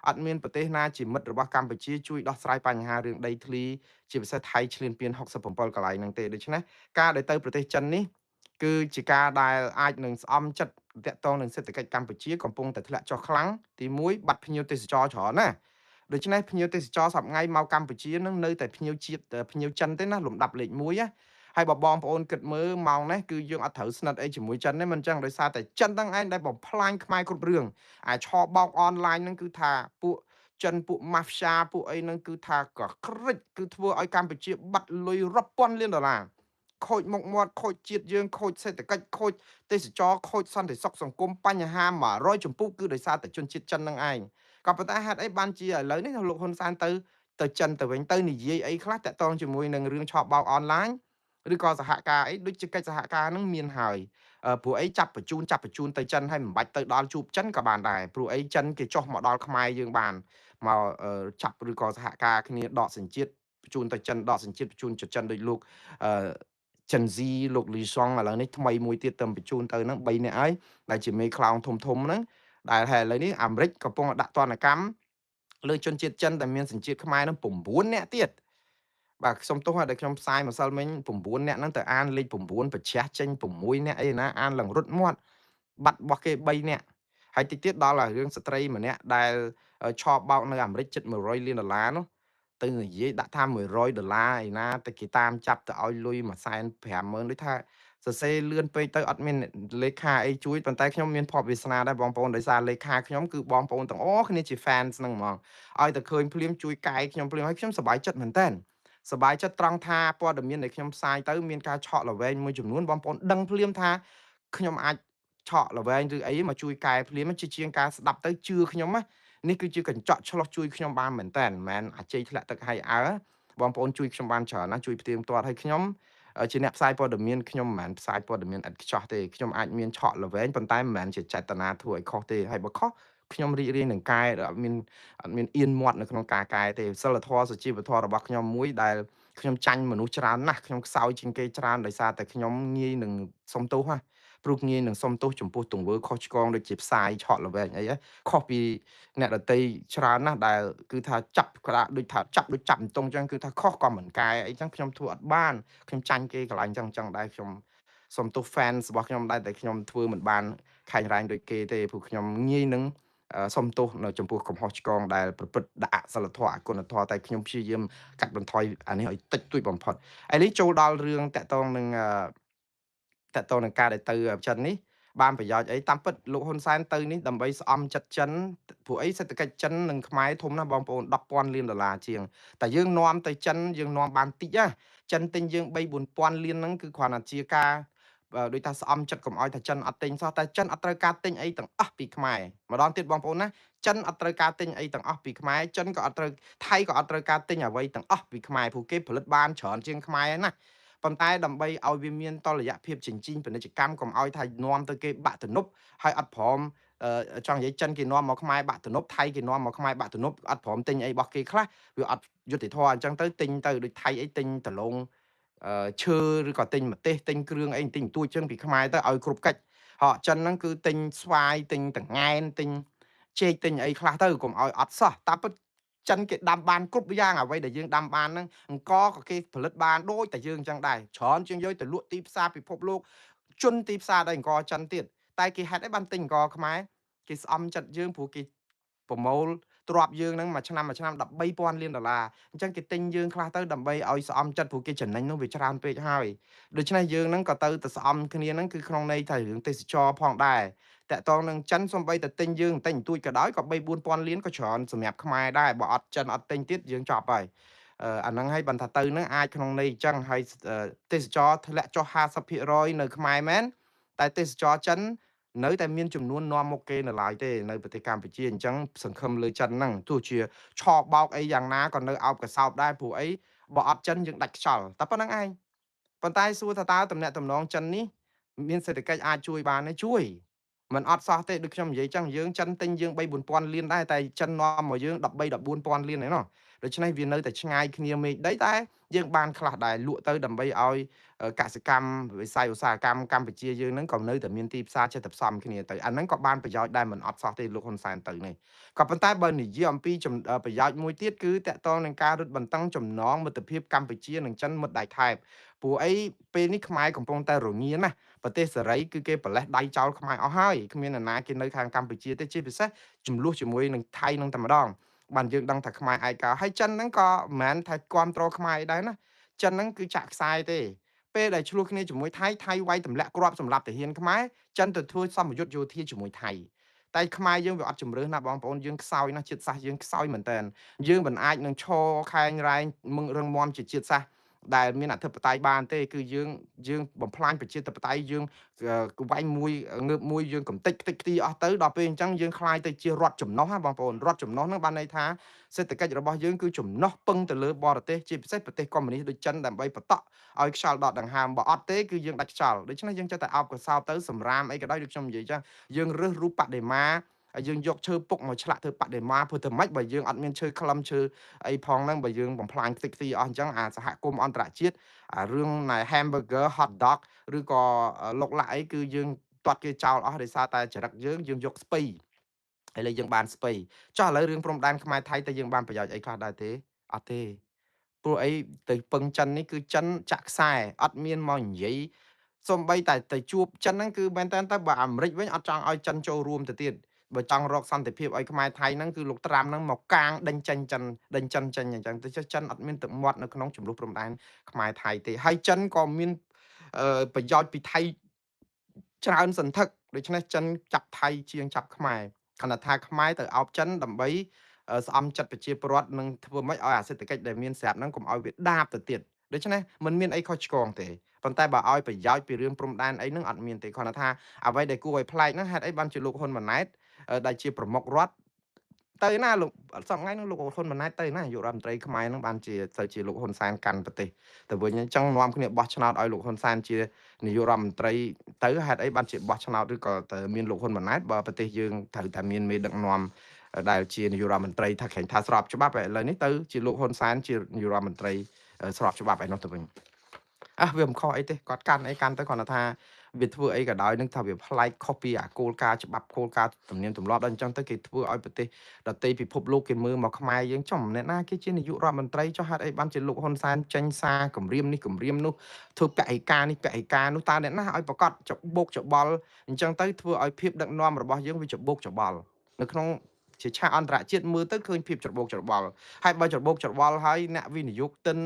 អត់មានប្រទេសណាជាមិត្តរបស់កម្ពុជាជួយដោះស្រាយបញ្ហារឿងដីធ្លីជាពិសេសថៃឈ្លានពាន67កន្លែងហ្នឹងទេដូច្នេះការដែលទៅប្រទេសចិននេះគឺជាការដែលអាចនឹងស្អំចិត្តតាក់ទងនឹងសេដ្ឋកិច្ចកម្ពុជាកំពុងតែធ្លាក់ចុះខ្លាំងទី1បាត់ភ្ញៀវទេសចរច្រើនណាដូច្នេះភ្ញៀវទេសចរសប្ងៃមកកម្ពុជានឹងនៅតែភ្ញៀវជាតិភ្ញៀវចិនទេណាលំដាប់លេខ1ណាហើយបើបងប្អូនគិតមើលម៉ោងនេះគឺយើងអត់ត្រូវស្និទ្ធអីជាមួយចិនទេមិនចឹងដោយសារតែចិនទាំងឯងដែលបំផ្លាញខ្មែរគ្រប់រឿងអាឆបោកអនឡាញហ្នឹងគឺថាពួកចិនពួកម៉ាហ្វយ៉ាពួកអីហ្នឹងគឺថាក៏ក្រិចគឺធ្វើឲ្យកម្ពុជាបាត់លុយរាប់ពាន់លានដុល្លារខូចមុខមាត់ខូចជាតិយើងខូចសេដ្ឋកិច្ចខូចទេសចរខូចសន្តិសុខសង្គមបញ្ហា100ចម្ពោះគឺដោយសារតែជនជាតិចិនហ្នឹងឯងក៏ប៉ុន្តែហេតុអីបានជាឥឡូវនេះលោកហ៊ុនសែនទៅចិនទៅវិញទៅនិយាយអីខ្លះតាក់ទងជាមួយនឹងរឿងឆបោកអនឡាញឬក៏សហការអីដូចជាកិច្ចសហការហ្នឹងមានហើយព្រោះអីចាប់បញ្ជូនទៅចិនហើយមិនបាច់ទៅដល់ជួបចិនក៏បានដែរព្រោះអីចិនគេចុះមកដល់ខ្មែរយើងបានមកចាប់ឬក៏សហការគ្នាដកសញ្ជាតិបញ្ជូនទៅចិនដកសញ្ជាតិបញ្ជូនទៅចិនដោយលោកចិនស៊ីលោកលីសុងឥឡូវនេះថ្មីមួយទៀតទៅបញ្ជូនទៅហ្នឹង3នាក់ហើយដែលជាមេខ្លោងធំធំហ្នឹងដែលហើយឥឡូវនេះអាមេរិកកំពុងដាក់ទណ្ឌកម្មលើជនជាតិចិនដែលមានសញ្ជាតិខ្មែរហ្នឹង9នាក់ទៀតបាទខ្ញុំទោះឲ្យដែលខ្ញុំផ្សាយម្សិលមិញ9នាក់ហ្នឹងទៅអានលេខ9ប្រឆាស់ចេញ6នាក់អីណាអានឡើងរត់មាត់បាត់របស់គេ3នាក់ហើយតិចទៀតដល់រឿងស្ត្រីម្នាក់ដែលឆោបបោកនៅអាមេរិកជិត100លានដុល្លារនោះទៅនិយាយដាក់ថា100ដុល្លារឯណាទៅគេតាមចាប់ទៅឲ្យលុយ150,000ដូចថាសរសេរលឿនពេកទៅអត់មានលេខាអីជួយប៉ុន្តែខ្ញុំមានភ័ព្វវាសនាដែរបងប្អូនដោយសារលេខាខ្ញុំគឺបងប្អូនទាំងអស់គ្នាជា fans ហ្នឹងហ្មងឲ្យតែឃើញភ្លាមជួយកែខ្ញុំភ្លាមហើយខ្ញុំសប្បាយចិត្តមែនតើសប្បាយចិត្តត្រង់ថាព័ត៌មានដែលខ្ញុំផ្សាយទៅមានការឆក់ល្វែងមួយចំនួនបងប្អូនដឹងភ្លាមថាខ្ញុំអាចឆក់ល្វែងឬអីមកជួយកែភ្លាមជាជាងការស្ដាប់ទៅជឿខ្ញុំណានេះគឺជាកញ្ចក់ឆ្លោះជួយខ្ញុំបានមែនតើមិនមែនអាជ័យធ្លាក់ទឹកហើយអើបងប្អូនជួយខ្ញុំបានច្រើនណាស់ជួយផ្ទៀងផ្ទាត់ឲ្យខ្ញុំជាអ្នកផ្សាយព័ត៌មានខ្ញុំមិនមែនផ្សាយព័ត៌មានឥតខ្ចោះទេខ្ញុំអាចមានឆក់ល្វែងប៉ុន្តែមិនមែនជាចេតនាធ្វើឲ្យខុសទេហើយបើខុសខ្ញុំរីករាយនឹងកែអត់មានអៀនមាត់នៅក្នុងការកែទេសិលធម៌សុជីវធម៌របស់ខ្ញុំមួយដែលខ្ញុំចាញ់មនុស្សច្រើនណាស់ខ្ញុំខ្សោយជាងគេច្រើនដោយសារតែខ្ញុំងាយនឹងសុំទោសណាព្រោះងាយនឹងសុំទោសចំពោះទង្វើខុសឆ្គងដូចជាផ្សាយឆក់ល្វែងអីខុសពីអ្នកដតីច្រើនណាស់ដែលគឺថាចាប់ក្តារដូចថាចាប់ដូចចាប់អន្ទង់ចឹងគឺថាខុសក៏មិនកែអីចឹងខ្ញុំធ្វើអត់បានខ្ញុំចាញ់គេកន្លែងចឹងដែរខ្ញុំសុំទោស fans របស់ខ្ញុំដែរតែខ្ញុំធ្វើមិនបានខែងរែងដូចគេទេព្រោះខ្ញុំងាយនឹងសុំទោសនៅចំពោះកំហុសឆ្គងដែលប្រព្រឹត្តដាក់អសិលធម៌អគុណធម៌តែខ្ញុំព្យាយាមកាត់បន្ថយអានេះឲ្យតិចតួចបំផុតឥឡូវចូលដល់រឿងតាក់ទងនឹងការដែលទៅចិននេះបានប្រយោជន៍អីតាមពិតលោកហ៊ុនសែនទៅនេះដើម្បីស្អំចិត្តចិនព្រោះអីសេដ្ឋកិច្ចចិននិងខ្មែរធំណាស់បងប្អូន10,000លានដុល្លារជាងតែយើងនាំទៅចិនយើងនាំបានតិចណាចិនទិញយើង3 4,000លានហ្នឹងគឺគ្រាន់តែជាការដូចថាស្អំចិត្តកុំឲ្យថាចិនអត់ទិញសោះតែចិនអត់ត្រូវការទិញអីទាំងអស់ពីខ្មែរម្ដងទៀតបងប្អូនណាចិនអត់ត្រូវការទិញអីទាំងអស់ពីខ្មែរចិនក៏អត់ត្រូវថៃក៏អត់ត្រូវការទិញអ្វីទាំងអស់ពីខ្មែរព្រោះគេផលិតបានច្រើនជាងខ្មែរណាប៉ុន្តែដើម្បីឲ្យវាមានតុល្យភាពចិញ្ចីពាណិជ្ជកម្មកុំឲ្យថានាំទៅគេបាក់ទំនប់ហើយអត់ព្រមចង់និយាយចិនគេនាំមកខ្មែរបាក់ទំនប់ថៃគេនាំមកខ្មែរបាក់ទំនប់អត់ព្រមទិញអីរបស់គេខ្លះវាអត់យុត្តិធម៌អញ្ចឹងទៅទិញទៅដូចថៃអីទិញដលងឈើឬក៏ទិញម្ទេសទិញគ្រឿងអីទិញទួចចឹងពីខ្មែរទៅឲ្យគ្រប់កិច្ចហកចិនហ្នឹងគឺទិញស្វាយទិញតង្កែនទិញចេកទិញអីខ្លះទៅកុំឲ្យអត់សោះតាមពិតចិនគេដាំបានគ្រប់យ៉ាងអ្វីដែលយើងដាំបានហ្នឹងអង្គក៏គេផលិតបានដូចតែយើងអញ្ចឹងដែរច្រើនជាងយកទៅលក់ទីផ្សារពិភពលោកជន់ទីផ្សារដល់អង្គចិនទៀតតែគេហេតុអីបានទិញអង្គខ្មែរគេស្អំចិត្តយើងព្រោះគេប្រមូលទ្របយើងហ្នឹងមួយឆ្នាំមួយឆ្នាំ13,000លានដុល្លារអញ្ចឹងគេទិញយើងខ្លះទៅដើម្បីឲ្យស្អំចិត្តព្រោះគេចំណេញនោះវាច្រើនពេកហើយដូច្នេះយើងហ្នឹងក៏ទៅស្អំគ្នាហ្នឹងគឺក្នុងន័យថារឿងទេសចរផងដែរតាក់ទងនឹងចិនសំបីតែទិញយើងទិញទួចក៏ដោយក៏3 4,000លានក៏ច្រើនសម្រាប់ខ្មែរដែរបើអត់ចិនអត់ទិញទៀតយើងចប់ហើយអាហ្នឹងហើយបានថាទៅហ្នឹងអាចក្នុងន័យអញ្ចឹងហើយទេសចរធ្លាក់ចុះ50%នៅខ្មែរមែនតែទេសចរចិននៅតែមានចំនួននាំមកគេនៅឡើយទេនៅប្រទេសកម្ពុជាអញ្ចឹងសង្ឃឹមលើចិនហ្នឹងទោះជាឆបោកអីយ៉ាងណាក៏នៅអោបកសោបដែរព្រោះអីបើអត់ចិនយើងដាច់ខ្យល់តែប៉ុណ្្នឹងឯងប៉ុន្តែសួរថាតើតំណែងតំណងចិននេះមានសេដ្ឋកិច្ចអាចជួយបានទេជួយមិនអត់សោះទេដូចខ្ញុំនិយាយចឹងយើងចិនទិញយើង3 4,000លានដែរតែចិននាំមកយើង13 14,000លានឯណោះ ដូច្នេះវានៅតែឆ្ងាយគ្នាមេឃដីតែយើងបានខ្លះដែរលក់ទៅដើម្បីឲ្យកសិកម្មវិស័យឧស្សាហកម្មកម្ពុជាយើងហ្នឹងក៏នៅតែមានទីផ្សារចិត្តផ្សំគ្នាទៅអាហ្នឹងក៏បានប្រយោជន៍ដែរមិនអត់សោះទេលោកហ៊ុនសែនទៅនេះក៏ប៉ុន្តែបើនិយាយអំពីប្រយោជន៍មួយទៀតគឺតកតងនឹងការរឹតបន្តឹងចំណងមិត្តភាពកម្ពុជានិងចិនមិត្តដៃថែបព្រោះអីពេលនេះខ្មែរកំពុងតែរងាណាស់ប្រទេសសេរីគឺគេប្រលេះដៃចោលខ្មែរអស់ហើយគ្មាននរណាគេនៅខាងកម្ពុជាទេជាពិសេសចំនួនជាមួយនឹងថៃនឹងតែម្ដងបានយើងដឹងថាខ្មែរឯកោហើយចិនហ្នឹងក៏មិនមែនថាគ្រប់គ្រងខ្មែរដែរណាចិនហ្នឹងគឺចាក់ខ្សែទេពេលដែលឆ្លោះគ្នាជាមួយថៃថៃវាយទម្លាក់គ្រាប់សម្រាប់ទាហានខ្មែរចិនទៅធ្វើសម្ពយុទ្ធយោធាជាមួយថៃតែខ្មែរយើងវាអត់ជំរឿសណាបងប្អូនយើងខ្សោយណាស់ជាតិសាសន៍យើងខ្សោយមែនតើយើងមិនអាចនឹងឈរខែងរែងមឹងរឹងមាំជាជាតិសាសន៍ដែលមានអធិបតេយ្យបានទេគឺយើងបំផ្លាញប្រជាធិបតេយ្យយើងវាយមួយងើបមួយយើងកំតិចខ្ទេចខ្ទីអស់ទៅដល់ពេលអញ្ចឹងយើងคล้ายទៅជារដ្ឋចំណុះណាបងប្អូនរដ្ឋចំណុះហ្នឹងបានន័យថាសេដ្ឋកិច្ចរបស់យើងគឺចំណុះពឹងទៅលើបរទេសជាពិសេសប្រទេសកុម្មុយនីសដូចចិនដើម្បីបតក់ឲ្យខ្យល់ដកដង្ហើមបើអត់ទេគឺយើងដាច់ខ្យល់ដូច្នេះយើងចេះតែអោបកសោបទៅសម្រាមអីក៏ដោយដូចខ្ញុំនិយាយចឹងយើងរើសរូបបដិមាយើងយកឈើពុកមកឆ្លាក់ធ្វើបដិមាព្រោះតែម៉េចបើយើងអត់មានឈើខ្លឹមឈើអីផងហ្នឹងបើយើងបំផ្លាញខ្ទេចខ្ទីអស់អញ្ចឹងអាសហគមន៍អន្តរជាតិអារឿងណែ hamburger hot dog ឬក៏លុកលាក់អីគឺយើងទាត់គេចោលអស់ដោយសារតែចរិតយើងយើងយកស្ពៃឥឡូវយើងបានស្ពៃចុះឥឡូវរឿងព្រំដែនខ្មែរថៃតើយើងបានប្រយោជន៍អីខ្លះដែរទេអត់ទេព្រោះអីទៅពឹងចិននេះគឺចិនចាក់ខ្សែអត់មានមកនិយាយសំបីតែទៅជួបចិនហ្នឹងគឺមែនតើទៅបើអាមេរិកវិញអត់ចង់ឲ្យចិនចូលរួមទៅទៀតបើចង់រកសន្តិភាពឲ្យខ្មែរថៃហ្នឹងគឺលោកត្រាំហ្នឹងមកកាងដេញចេញចិនដេញចិនចេញអញ្ចឹងទៅចិនអត់មានទឹកមាត់នៅក្នុងចំនួនព្រំដែនខ្មែរថៃទេហើយចិនក៏មានប្រយោជន៍ពីថៃច្រើនសន្ធឹកដូច្នេះចិនចាប់ថៃជាងចាប់ខ្មែរខណៈថាខ្មែរទៅអោបចិនដើម្បីស្អំចិត្តប្រជាពលរដ្ឋនឹងធ្វើម៉េចឲ្យអាសេដ្ឋកិច្ចដែលមានស្រាប់ហ្នឹងកុំឲ្យវាដាបទៅទៀតដូច្នេះมันមានអីខុសឆ្គងទេប៉ុន្តែបើឲ្យប្រយោជន៍ពីរឿងព្រំដែនអីហ្នឹងអត់មានទេគ្រាន់តែថាអ្វីដែលគួរឲ្យប្លែកហ្នឹងហេតុអីបានជាលោកហ៊ុនម៉ាណែតដែលជាប្រមុខរដ្ឋទៅណាលោកសប្តាហ៍ថ្ងៃហ្នឹងលោកហ៊ុនម៉ាណែតទៅណានាយករដ្ឋមន្ត្រីខ្មែរហ្នឹងបានជាទៅជាលោកហ៊ុនសែនកាន់ប្រទេសទៅវិញអញ្ចឹងនាំគ្នាបោះឆ្នោតឲ្យលោកហ៊ុនសែនជានាយករដ្ឋមន្ត្រីទៅហេតុអីបានជាបោះឆ្នោតឬក៏ទៅមានលោកហ៊ុនម៉ាណែតបើប្រទេសយើងត្រូវតែមានមេដឹកនាំដែលជានាយករដ្ឋមន្ត្រីថាក្រែងថាស្របច្បាប់ឥឡូវនេះទៅជាលោកហ៊ុនសែនជានាយករដ្ឋមន្ត្រីស្របច្បាប់ឯនោះទៅវិញអះវាមិនខុសអីទេគាត់កាន់អីកាន់ទៅគ្រាន់តែថាវាធ្វើអីក៏ដោយនឹងថាវាប្លែកខុសពីអាគោលការណ៍ច្បាប់គោលការណ៍ទំនៀមទម្លាប់ដល់អញ្ចឹងទៅគេធ្វើឲ្យប្រទេសដទៃពិភពលោកគេមើលមកខ្មែរយើងចំអ្នកណាគេជានាយករដ្ឋមន្ត្រីចុះហេតុអីបានជាលោកហ៊ុនសែនចេញសារគម្រាមនេះគម្រាមនោះធ្វើពហិការនេះពហិការនោះតើអ្នកណាឲ្យប្រកាសច្បោកច្បល់អញ្ចឹងទៅធ្វើឲ្យភាពដឹកនាំរបស់យើងវាច្បោកច្បល់នៅក្នុងជាឆាកអន្តរជាតិមើលទៅឃើញភាពច្របូកច្របល់ហើយបើច្របូកច្របល់ហើយអ្នកវិនិយោគទិន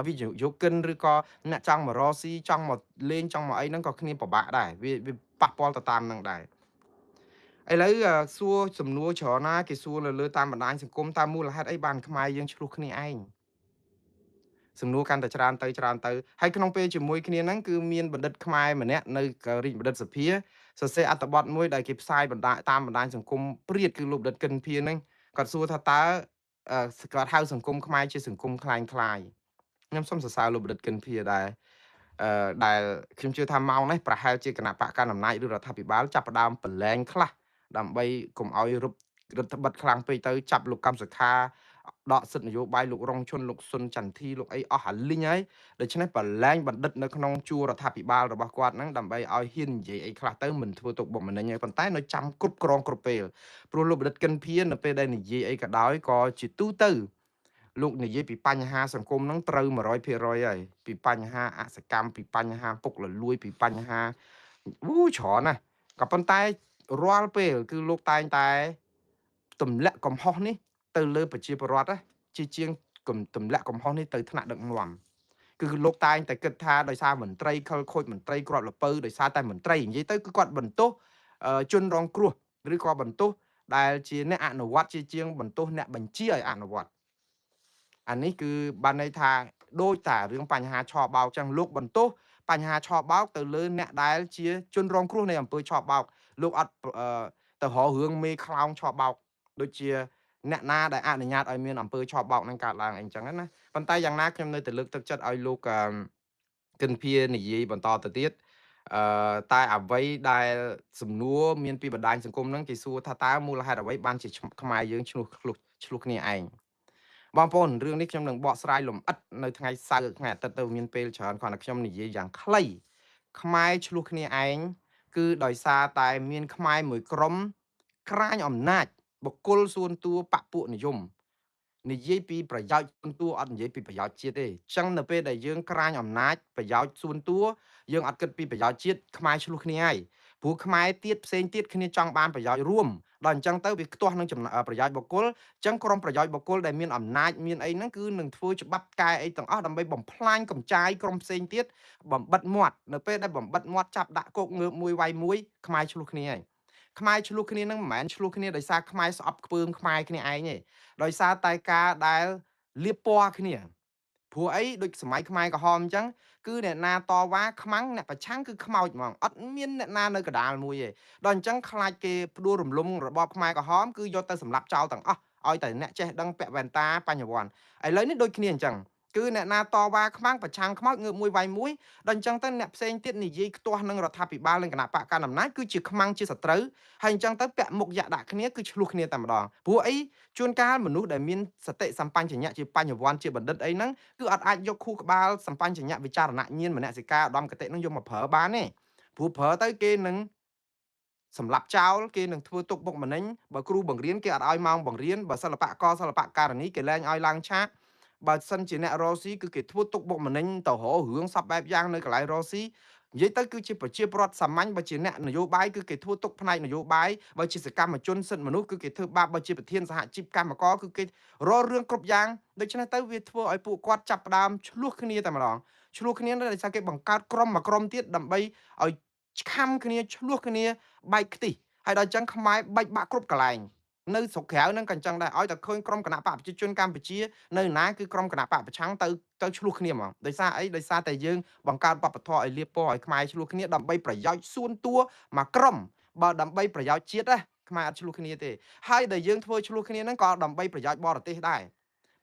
វិនិយោគិនឬក៏អ្នកចង់មករកស៊ីចង់មកលេងចង់មកអីហ្នឹងក៏គ្នាពិបាកដែរវាប៉ះពាល់ទៅតាមហ្នឹងដែរឥឡូវសួរសំណួរច្រើនណាគេសួរនៅលើតាមបណ្ដាញសង្គមតើមូលហេតុអីបានខ្មែរយើងឆ្លោះគ្នាឯងសំណួរកាន់តែច្រើនទៅច្រើនទៅហើយក្នុងពេលជាមួយគ្នាហ្នឹងគឺមានបណ្ឌិតខ្មែរម្នាក់នៅរាជបណ្ឌិតសភាសរសេរអត្ថបទមួយដែលគេផ្សាយបណ្ដាតាមបណ្ដាញសង្គមព្រាតគឺលោកបណ្ឌិតកិនភាហ្នឹងគាត់សួរថាតើគាត់ហៅសង្គមខ្មែរជាសង្គមคล้ายคล้ายខ្ញុំសូមសរសើរលោកបណ្ឌិតកិនភាដែរដែលខ្ញុំជឿថាម៉ោងនេះប្រហែលជាគណៈបកកណ្ដាលអំណាចឬរដ្ឋាភិបាលចាប់ផ្ដើមប្រឡែងខ្លះដើម្បីកុំឲ្យរឹតត្បិតខ្លាំងពេកទៅចាប់លោកកម្មសខាដកសិទ្ធិនយោបាយលោករងឈុនលោកសុនចន្ទធីលោកអីអស់អាលីងហើយដូច្នេះប្រឡែងបណ្ឌិតនៅក្នុងជួររដ្ឋាភិបាលរបស់គាត់ហ្នឹងដើម្បីឲ្យហ៊ាននិយាយអីខ្លះទៅមិនធ្វើទុកបុកម្នេញហើយប៉ុន្តែនៅចាំគ្រប់គ្រងគ្រប់ពេលព្រោះលោកបណ្ឌិតកិនភានៅពេលដែលនិយាយអីក៏ដោយក៏ជាទូទៅលោកនិយាយពីបញ្ហាសង្គមហ្នឹងត្រូវ 100% ហើយពីបញ្ហាអសកម្មពីបញ្ហាពុករលួយពីបញ្ហាអូច្រើនណាស់ក៏ប៉ុន្តែរាល់ពេលគឺលោកតែងតែទម្លាក់កំហុសនេះទៅលើប្រជាពលរដ្ឋណាជាជាងទម្លាក់កំហុសនេះទៅថ្នាក់ដឹកនាំគឺលោកតែងតែគិតថាដោយសារមន្ត្រីខិលខូចមន្ត្រីក្របលពៅដោយសារតែមន្ត្រីនិយាយទៅគឺគាត់បន្ទោសជនរងគ្រោះឬក៏បន្ទោសដែលជាអ្នកអនុវត្តជាជាងបន្ទោសអ្នកបញ្ជាឲ្យអនុវត្តអានេះគឺបានន័យថាដូចតែរឿងបញ្ហាឆបោកចឹងលោកបន្ទោសបញ្ហាឆបោកទៅលើអ្នកដែលជាជនរងគ្រោះនៃអំពើឆបោកលោកអត់ទៅរករឿងមេខ្លោងឆបោកដូចជាអ្នកណាដែលអនុញ្ញាតឲ្យមានអំពើឆបោកនឹងកើតឡើងអីចឹងណាប៉ុន្តែយ៉ាងណាខ្ញុំនៅតែលើកទឹកចិត្តឲ្យលោកកិនភានិយាយបន្តទៅទៀតតែអ្វីដែលសំណួរមានពីបណ្ដាញសង្គមហ្នឹងគេសួរថាតើមូលហេតុអ្វីបានជាខ្មែរយើងឆ្លោះគ្នាឯង បងប្អូនរឿងនេះខ្ញុំនឹងបកស្រាយលម្អិតនៅថ្ងៃសៅរ៍ថ្ងៃអាទិត្យទៅមានពេលច្រើនគ្រាន់តែខ្ញុំនិយាយយ៉ាងខ្លីខ្មែរឆ្លោះគ្នាឯងគឺដោយសារតែមានខ្មែរមួយក្រុមក្រាញអំណាចបុគ្គលសួនតួបពុនិយមនិយាយពីប្រយោជន៍សួនតួអត់និយាយពីប្រយោជន៍ជាតិទេអញ្ចឹងនៅពេលដែលយើងក្រាញអំណាចប្រយោជន៍សួនតួយើងអត់គិតពីប្រយោជន៍ជាតិខ្មែរឆ្លោះគ្នាហើយព្រោះខ្មែរទៀតផ្សេងទៀតគ្នាចង់បានប្រយោជន៍រួមដល់អញ្ចឹងទៅវាខ្ទាស់នឹងប្រយោជន៍បុគ្គលអញ្ចឹងក្រុមប្រយោជន៍បុគ្គលដែលមានអំណាចមានអីហ្នឹងគឺនឹងធ្វើច្បាប់កែអីទាំងអស់ដើម្បីបំផ្លាញកំចាយក្រុមផ្សេងទៀតបំបិតមាត់នៅពេលដែលបំបិតមាត់ចាប់ដាក់គុកងើបមួយវាយមួយខ្មែរឆ្លោះគ្នាហើយខ្មែរឆ្លោះគ្នានឹងមិនមែនឆ្លោះគ្នាដោយសារខ្មែរស្អប់ខ្ពើមខ្មែរគ្នាឯងទេដោយសារតែការដែលលៀបពណ៌គ្នាព្រោះអីដូចសម័យខ្មែរក្រហមអញ្ចឹងគឺអ្នកណាតវ៉ាខ្មាំងអ្នកប្រឆាំងគឺខ្មោចហ្មងអត់មានអ្នកណានៅកដាលមួយទេដល់អញ្ចឹងខ្លាចគេផ្ដួលរំលំរបបខ្មែរក្រហមគឺយកទៅសម្លាប់ចោលទាំងអស់ឲ្យតែអ្នកចេះដឹងពាក់វ៉ែនតាបញ្ញវន្តឥឡូវនេះដូចគ្នាអញ្ចឹងគឺអ្នកណាតវ៉ាខ្មាំងប្រឆាំងខ្មោចងើបមួយវាយមួយដល់អញ្ចឹងទៅអ្នកផ្សេងទៀតនិយាយខ្ទាស់នឹងរដ្ឋាភិបាលនិងគណៈបកកណ្ដាលអំណាចគឺជាខ្មាំងជាសត្រូវហើយអញ្ចឹងទៅពាក់មុខយៈដាក់គ្នាគឺឆ្លោះគ្នាតែម្ដងព្រោះអីជួនកាលមនុស្សដែលមានសតិសម្បញ្ញៈជាបញ្ញវន្តជាបណ្ឌិតអីហ្នឹងគឺអត់អាចយកខួរក្បាលសម្បញ្ញៈវិចារណញ្ញាណមនសិការឧត្តមគតិហ្នឹងយកមកប្រើបានទេព្រោះប្រើទៅគេនឹងសម្លាប់ចោលគេនឹងធ្វើទុកបុកម្នេញបើគ្រូបង្រៀនគេអត់ឲ្យម៉ោងបង្រៀនបើសិល្បករសិល្បករនីគេលែងឲ្យឡើងឆាកបើសិនជាអ្នករកស៊ីគឺគេធ្វើទុកបុកម្នេញទៅរករឿងសពបែបយ៉ាងនៅកន្លែងរកស៊ីនិយាយទៅគឺជាប្រជាពលរដ្ឋសាមញ្ញបើជាអ្នកនយោបាយគឺគេធ្វើទុកផ្នែកនយោបាយបើជាសកម្មជនសិទ្ធិមនុស្សគឺគេធ្វើបាបបើជាប្រធានសហជីពកម្មករគឺគេរករឿងគ្រប់យ៉ាងដូច្នេះទៅវាធ្វើឲ្យពួកគាត់ចាប់ផ្ដើមឆ្លោះគ្នាតែម្ដងឆ្លោះគ្នាដោយសារគេបង្កើតក្រុមមួយក្រុមទៀតដើម្បីឲ្យខំគ្នាឆ្លោះគ្នាបែកខ្ទិះហើយដល់អញ្ចឹងខ្មែរបែកបាក់គ្រប់កន្លែងនៅស្រុកក្រៅហ្នឹងក៏អញ្ចឹងដែរឲ្យតែឃើញក្រុមគណៈបកប្រជាជនកម្ពុជានៅណាគឺក្រុមគណៈបកប្រឆាំងទៅឆ្លោះគ្នាហ្មងដោយសារអីដោយសារតែយើងបង្កើតវប្បធម៌ឲ្យលៀបពណ៌ឲ្យខ្មែរឆ្លោះគ្នាដើម្បីប្រយោជន៍សួនតួមួយក្រុមបើដើម្បីប្រយោជន៍ជាតិណាខ្មែរអត់ឆ្លោះគ្នាទេហើយដែលយើងធ្វើឆ្លោះគ្នាហ្នឹងក៏ដើម្បីប្រយោជន៍បរទេសដែរ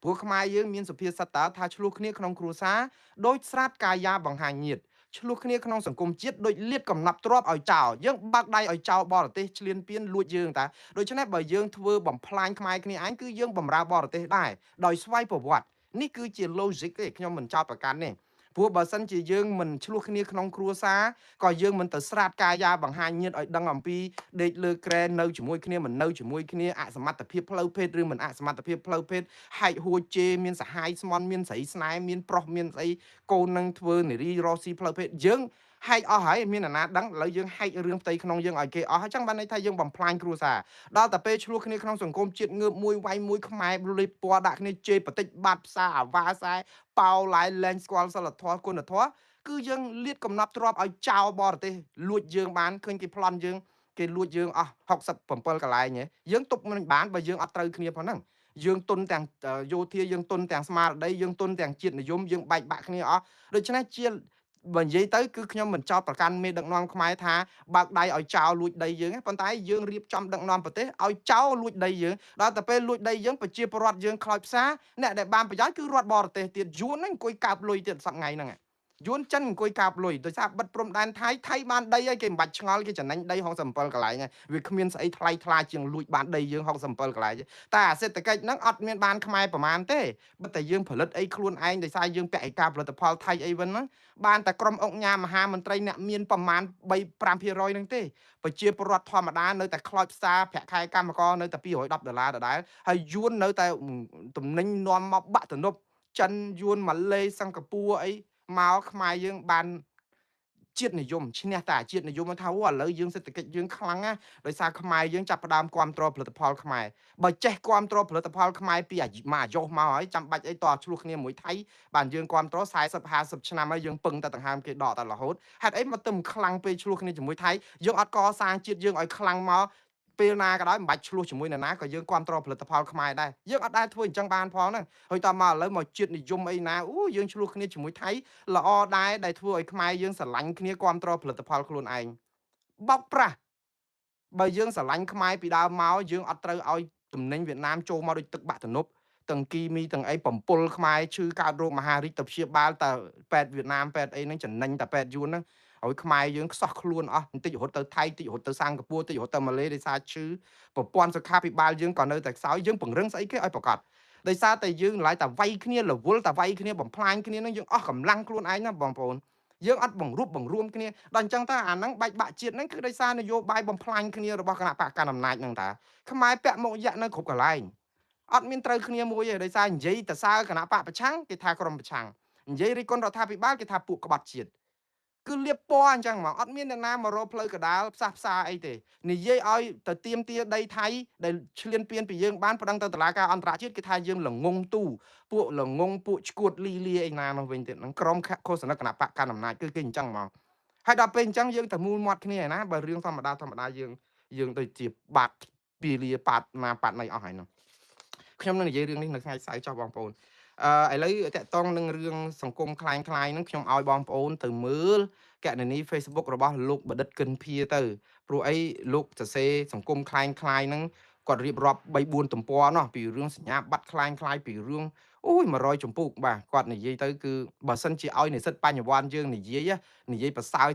ព្រោះខ្មែរយើងមានសុភាសិតតើថាឆ្លោះគ្នាក្នុងគ្រួសារដោយស្រាតកាយាបង្ហាញញាតិឆ្លោះគ្នាក្នុងសង្គមជាតិដូចលៀតកំណប់ទ្របឲ្យចោលយើងបើកដៃឲ្យចោលបរទេសឆ្លៀនពៀនលួចយើងតាដូច្នេះបើយើងធ្វើបំផ្លាញខ្មែរគ្នាឯងគឺយើងបំរើបរទេសដែរដោយស្វ័យប្រវត្តិនេះគឺជា logic ទេខ្ញុំមិនចោទប្រកាន់ទេព្រោះបើសិនជាយើងមិនឆ្លោះគ្នាក្នុងគ្រួសារក៏យើងមិនទៅស្រាតកាយាបង្ហាញញាតិឲ្យដឹងអំពីដេកលើក្រែនៅជាមួយគ្នាមិននៅជាមួយគ្នាអសមត្ថភាពផ្លូវភេទឬមិនអសមត្ថភាពផ្លូវភេទហែកហួចជេរមានសហាយស្មន់មានស្រីស្នេហ៍មានប្រុសមានស្អីកូននឹងធ្វើនារីរស់ស៊ីផ្លូវភេទយើងហែកអស់ហើយមានអាណាដឹងឥឡូវយើងហែករឿងផ្ទៃក្នុងយើងឲ្យគេអស់អញ្ចឹងបានន័យថាយើងបំផ្លាញគ្រួសារដល់តែពេលឆ្លោះគ្នាក្នុងសង្គមជាតិងើបមួយវាយមួយខ្មែរលេបពណ៌ដាក់គ្នាជេរបតិចបាត់ផ្សារអាវ៉ាខ្សែប៉ោឡៃលែងស្គាល់សិលធម៌គុណធម៌គឺយើងលៀតកំណប់ទ្របឲ្យចោលបរទេសលួចយើងបានឃើញគេប្លន់យើងគេលួចយើងអស់67កន្លែងហ៎យើងទប់មិនបានបើយើងអត់ត្រូវគ្នាផងហ្នឹងយើងទុនទាំងយោធាយើងទុនទាំងស្មារតីយើងទុនទាំងជាតិនិយមយើងបែកបាក់គ្នាអស់ដូច្នេះជាបើនិយាយទៅគឺខ្ញុំមិនចោទប្រកាន់មេដឹកនាំខ្មែរថាបើកដៃឲ្យចោលលួចដីយើងទេប៉ុន្តែយើងរៀបចំដឹកនាំប្រទេសឲ្យចោលលួចដីយើងដល់តែពេលលួចដីយើងប្រជាពលរដ្ឋយើងខ្លោចផ្សាអ្នកដែលបានប្រយោជន៍គឺរដ្ឋបរទេសទៀតយួនហ្នឹងអង្គុយកើបលុយទៀតសប្ងៃហ្នឹងយួនចិនអង្គុយកើបលុយដោយសារបិទព្រំដែនថៃថៃបានដីហើយគេមិនបាច់ឆ្ងល់គេចំណេញដី67កន្លែងហើយវាគ្មានស្អីថ្លៃថ្លាជាងលួចបានដីយើង67កន្លែងតែអាសេដ្ឋកិច្ចហ្នឹងអត់មានបានខ្មែរប្រមាណទេបើតែយើងផលិតអីខ្លួនឯងដោយសារយើងពាក់ឯកាផលិតផលថៃអីវិញហ្នឹងបានតែក្រុមអង្គញាមហាមន្ត្រីអ្នកមានប្រមាណ3 5%ហ្នឹងទេប្រជាពលរដ្ឋធម្មតានៅតែខ្លោចផ្សារប្រាក់ខែកម្មករនៅតែ210ដុល្លារដដែលហើយយួននៅតែទំនិញនាំមកបាក់ទំនប់ចិនយួនម៉ាឡេសិង្ហបុរីអីមកខ្មែរយើងបានជាតិនិយមឈ្នះតែជាតិនិយមថាអូឥឡូវយើងសេដ្ឋកិច្ចយើងខ្លាំងណាដោយសារខ្មែរយើងចាប់ផ្ដើមគ្រប់គ្រងផលិតផលខ្មែរបើចេះគ្រប់គ្រងផលិតផលខ្មែរពីមកអាយុមកហើយចាំបាច់អីតឆ្លោះគ្នាមួយថៃបានយើងគ្រប់គ្រង40 50ឆ្នាំហើយយើងពឹងតែដង្ហើមគេដកតែរហូតហេតុអីមកទៅខ្លាំងពេលឆ្លោះគ្នាជាមួយថៃយើងអត់កសាងជាតិយើងឲ្យខ្លាំងមកពេលណាក៏ដោយមិនបាច់ឆ្លោះជាមួយនរណាក៏យើងគ្រប់គ្រងផលិតផលខ្មែរដែរយើងអត់ដែលធ្វើអញ្ចឹងបានផងហ្នឹងហើយតមកឥឡូវមកជាតិនិយមអីណាអូយើងឆ្លោះគ្នាជាមួយថៃល្អដែរដែលធ្វើឲ្យខ្មែរយើងស្រឡាញ់គ្នាគ្រប់គ្រងផលិតផលខ្លួនឯងបោកប្រាស់បើយើងស្រឡាញ់ខ្មែរពីដើមមកយើងអត់ត្រូវឲ្យទំនិញវៀតណាមចូលមកដូចទឹកបាក់ទំនប់ទាំងគីមីទាំងអីបំពុលខ្មែរឈឺកើតរោគមហារីកទៅព្យាបាលតែពេទ្យវៀតណាមពេទ្យអីហ្នឹងចំណេញតែពេទ្យយួនហ្នឹងឲ្យខ្មែរយើងខ្សោះខ្លួនអស់បន្តិចរត់ទៅថៃតិចរត់ទៅសិង្ហបុរីតិចរត់ទៅម៉ាឡេដោយសារឈឺប្រព័ន្ធសុខាភិបាលយើងក៏នៅតែខ្សោយយើងពង្រឹងស្អីគេឲ្យប្រកាស ដោយសារតែយើងឡើយតែវាយគ្នារវល់តែវាយគ្នាបំផ្លាញគ្នានឹងយើងអស់កម្លាំងខ្លួនឯងណាបងប្អូនយើងអត់បង្រួបបង្រួមគ្នាដល់អញ្ចឹងតើអាហ្នឹងបែកបាក់ជាតិហ្នឹងគឺដោយសារនយោបាយបំផ្លាញគ្នារបស់គណៈបកកណ្ដាលអំណាចហ្នឹងតាខ្មែរពាក់មុខយៈនៅគ្រប់កន្លែងអត់មានត្រូវគ្នាមួយទេដោយសារនិយាយតសើគណៈបកប្រឆាំងគេថាក្រុមប្រឆាំងនិយាយរិះគន់រដ្ឋាភិបាលគេថាពួកក្បត់ជាតិគឺលៀបពណ៌អញ្ចឹងហ្មងអត់មានអ្នកណាមករកផ្លូវកដាលផ្សះផ្សាអីទេនិយាយឲ្យទៅទៀមទាដីថៃដែលឈ្លានពានពីយើងបានប្តឹងទៅតុលាការអន្តរជាតិគេថាយើងល្ងងទូពួកល្ងងពួកឈួតលីលាអីណានោះវិញទៀតហ្នឹងក្រុមឃោសនគណៈបកកណ្ដាលអំណាចគឺគេអញ្ចឹងហ្មងហើយដល់ពេលអញ្ចឹងយើងតែមូលមាត់គ្នាឯណាបើរឿងធម្មតាធម្មតាយើងយើងដូចជាបាត់ពីលាប៉ាត់ណាប៉ាត់ណីអស់ហើយនោះខ្ញុំនឹងនិយាយរឿងនេះនៅថ្ងៃសៅរ៍ចុះបងប្អូនអឺឥឡូវតកតងនឹងរឿងសង្គមคล้ายคล้ายហ្នឹងខ្ញុំឲ្យបងប្អូនទៅមើលកណនី Facebook របស់លោកបណ្ឌិតកិនភាទៅព្រោះអីលោកសរសេរសង្គមคล้ายคล้ายហ្នឹងគាត់រៀបរាប់3 4ទំព័រនោះពីរឿងសញ្ញាបត្រคล้ายคล้ายពីរឿងអូយ100ចម្ពោះបាទគាត់និយាយទៅគឺបើសិនជាឲ្យនិស្សិតបញ្ញវន្តយើងនិយាយនិយាយប្រសើរ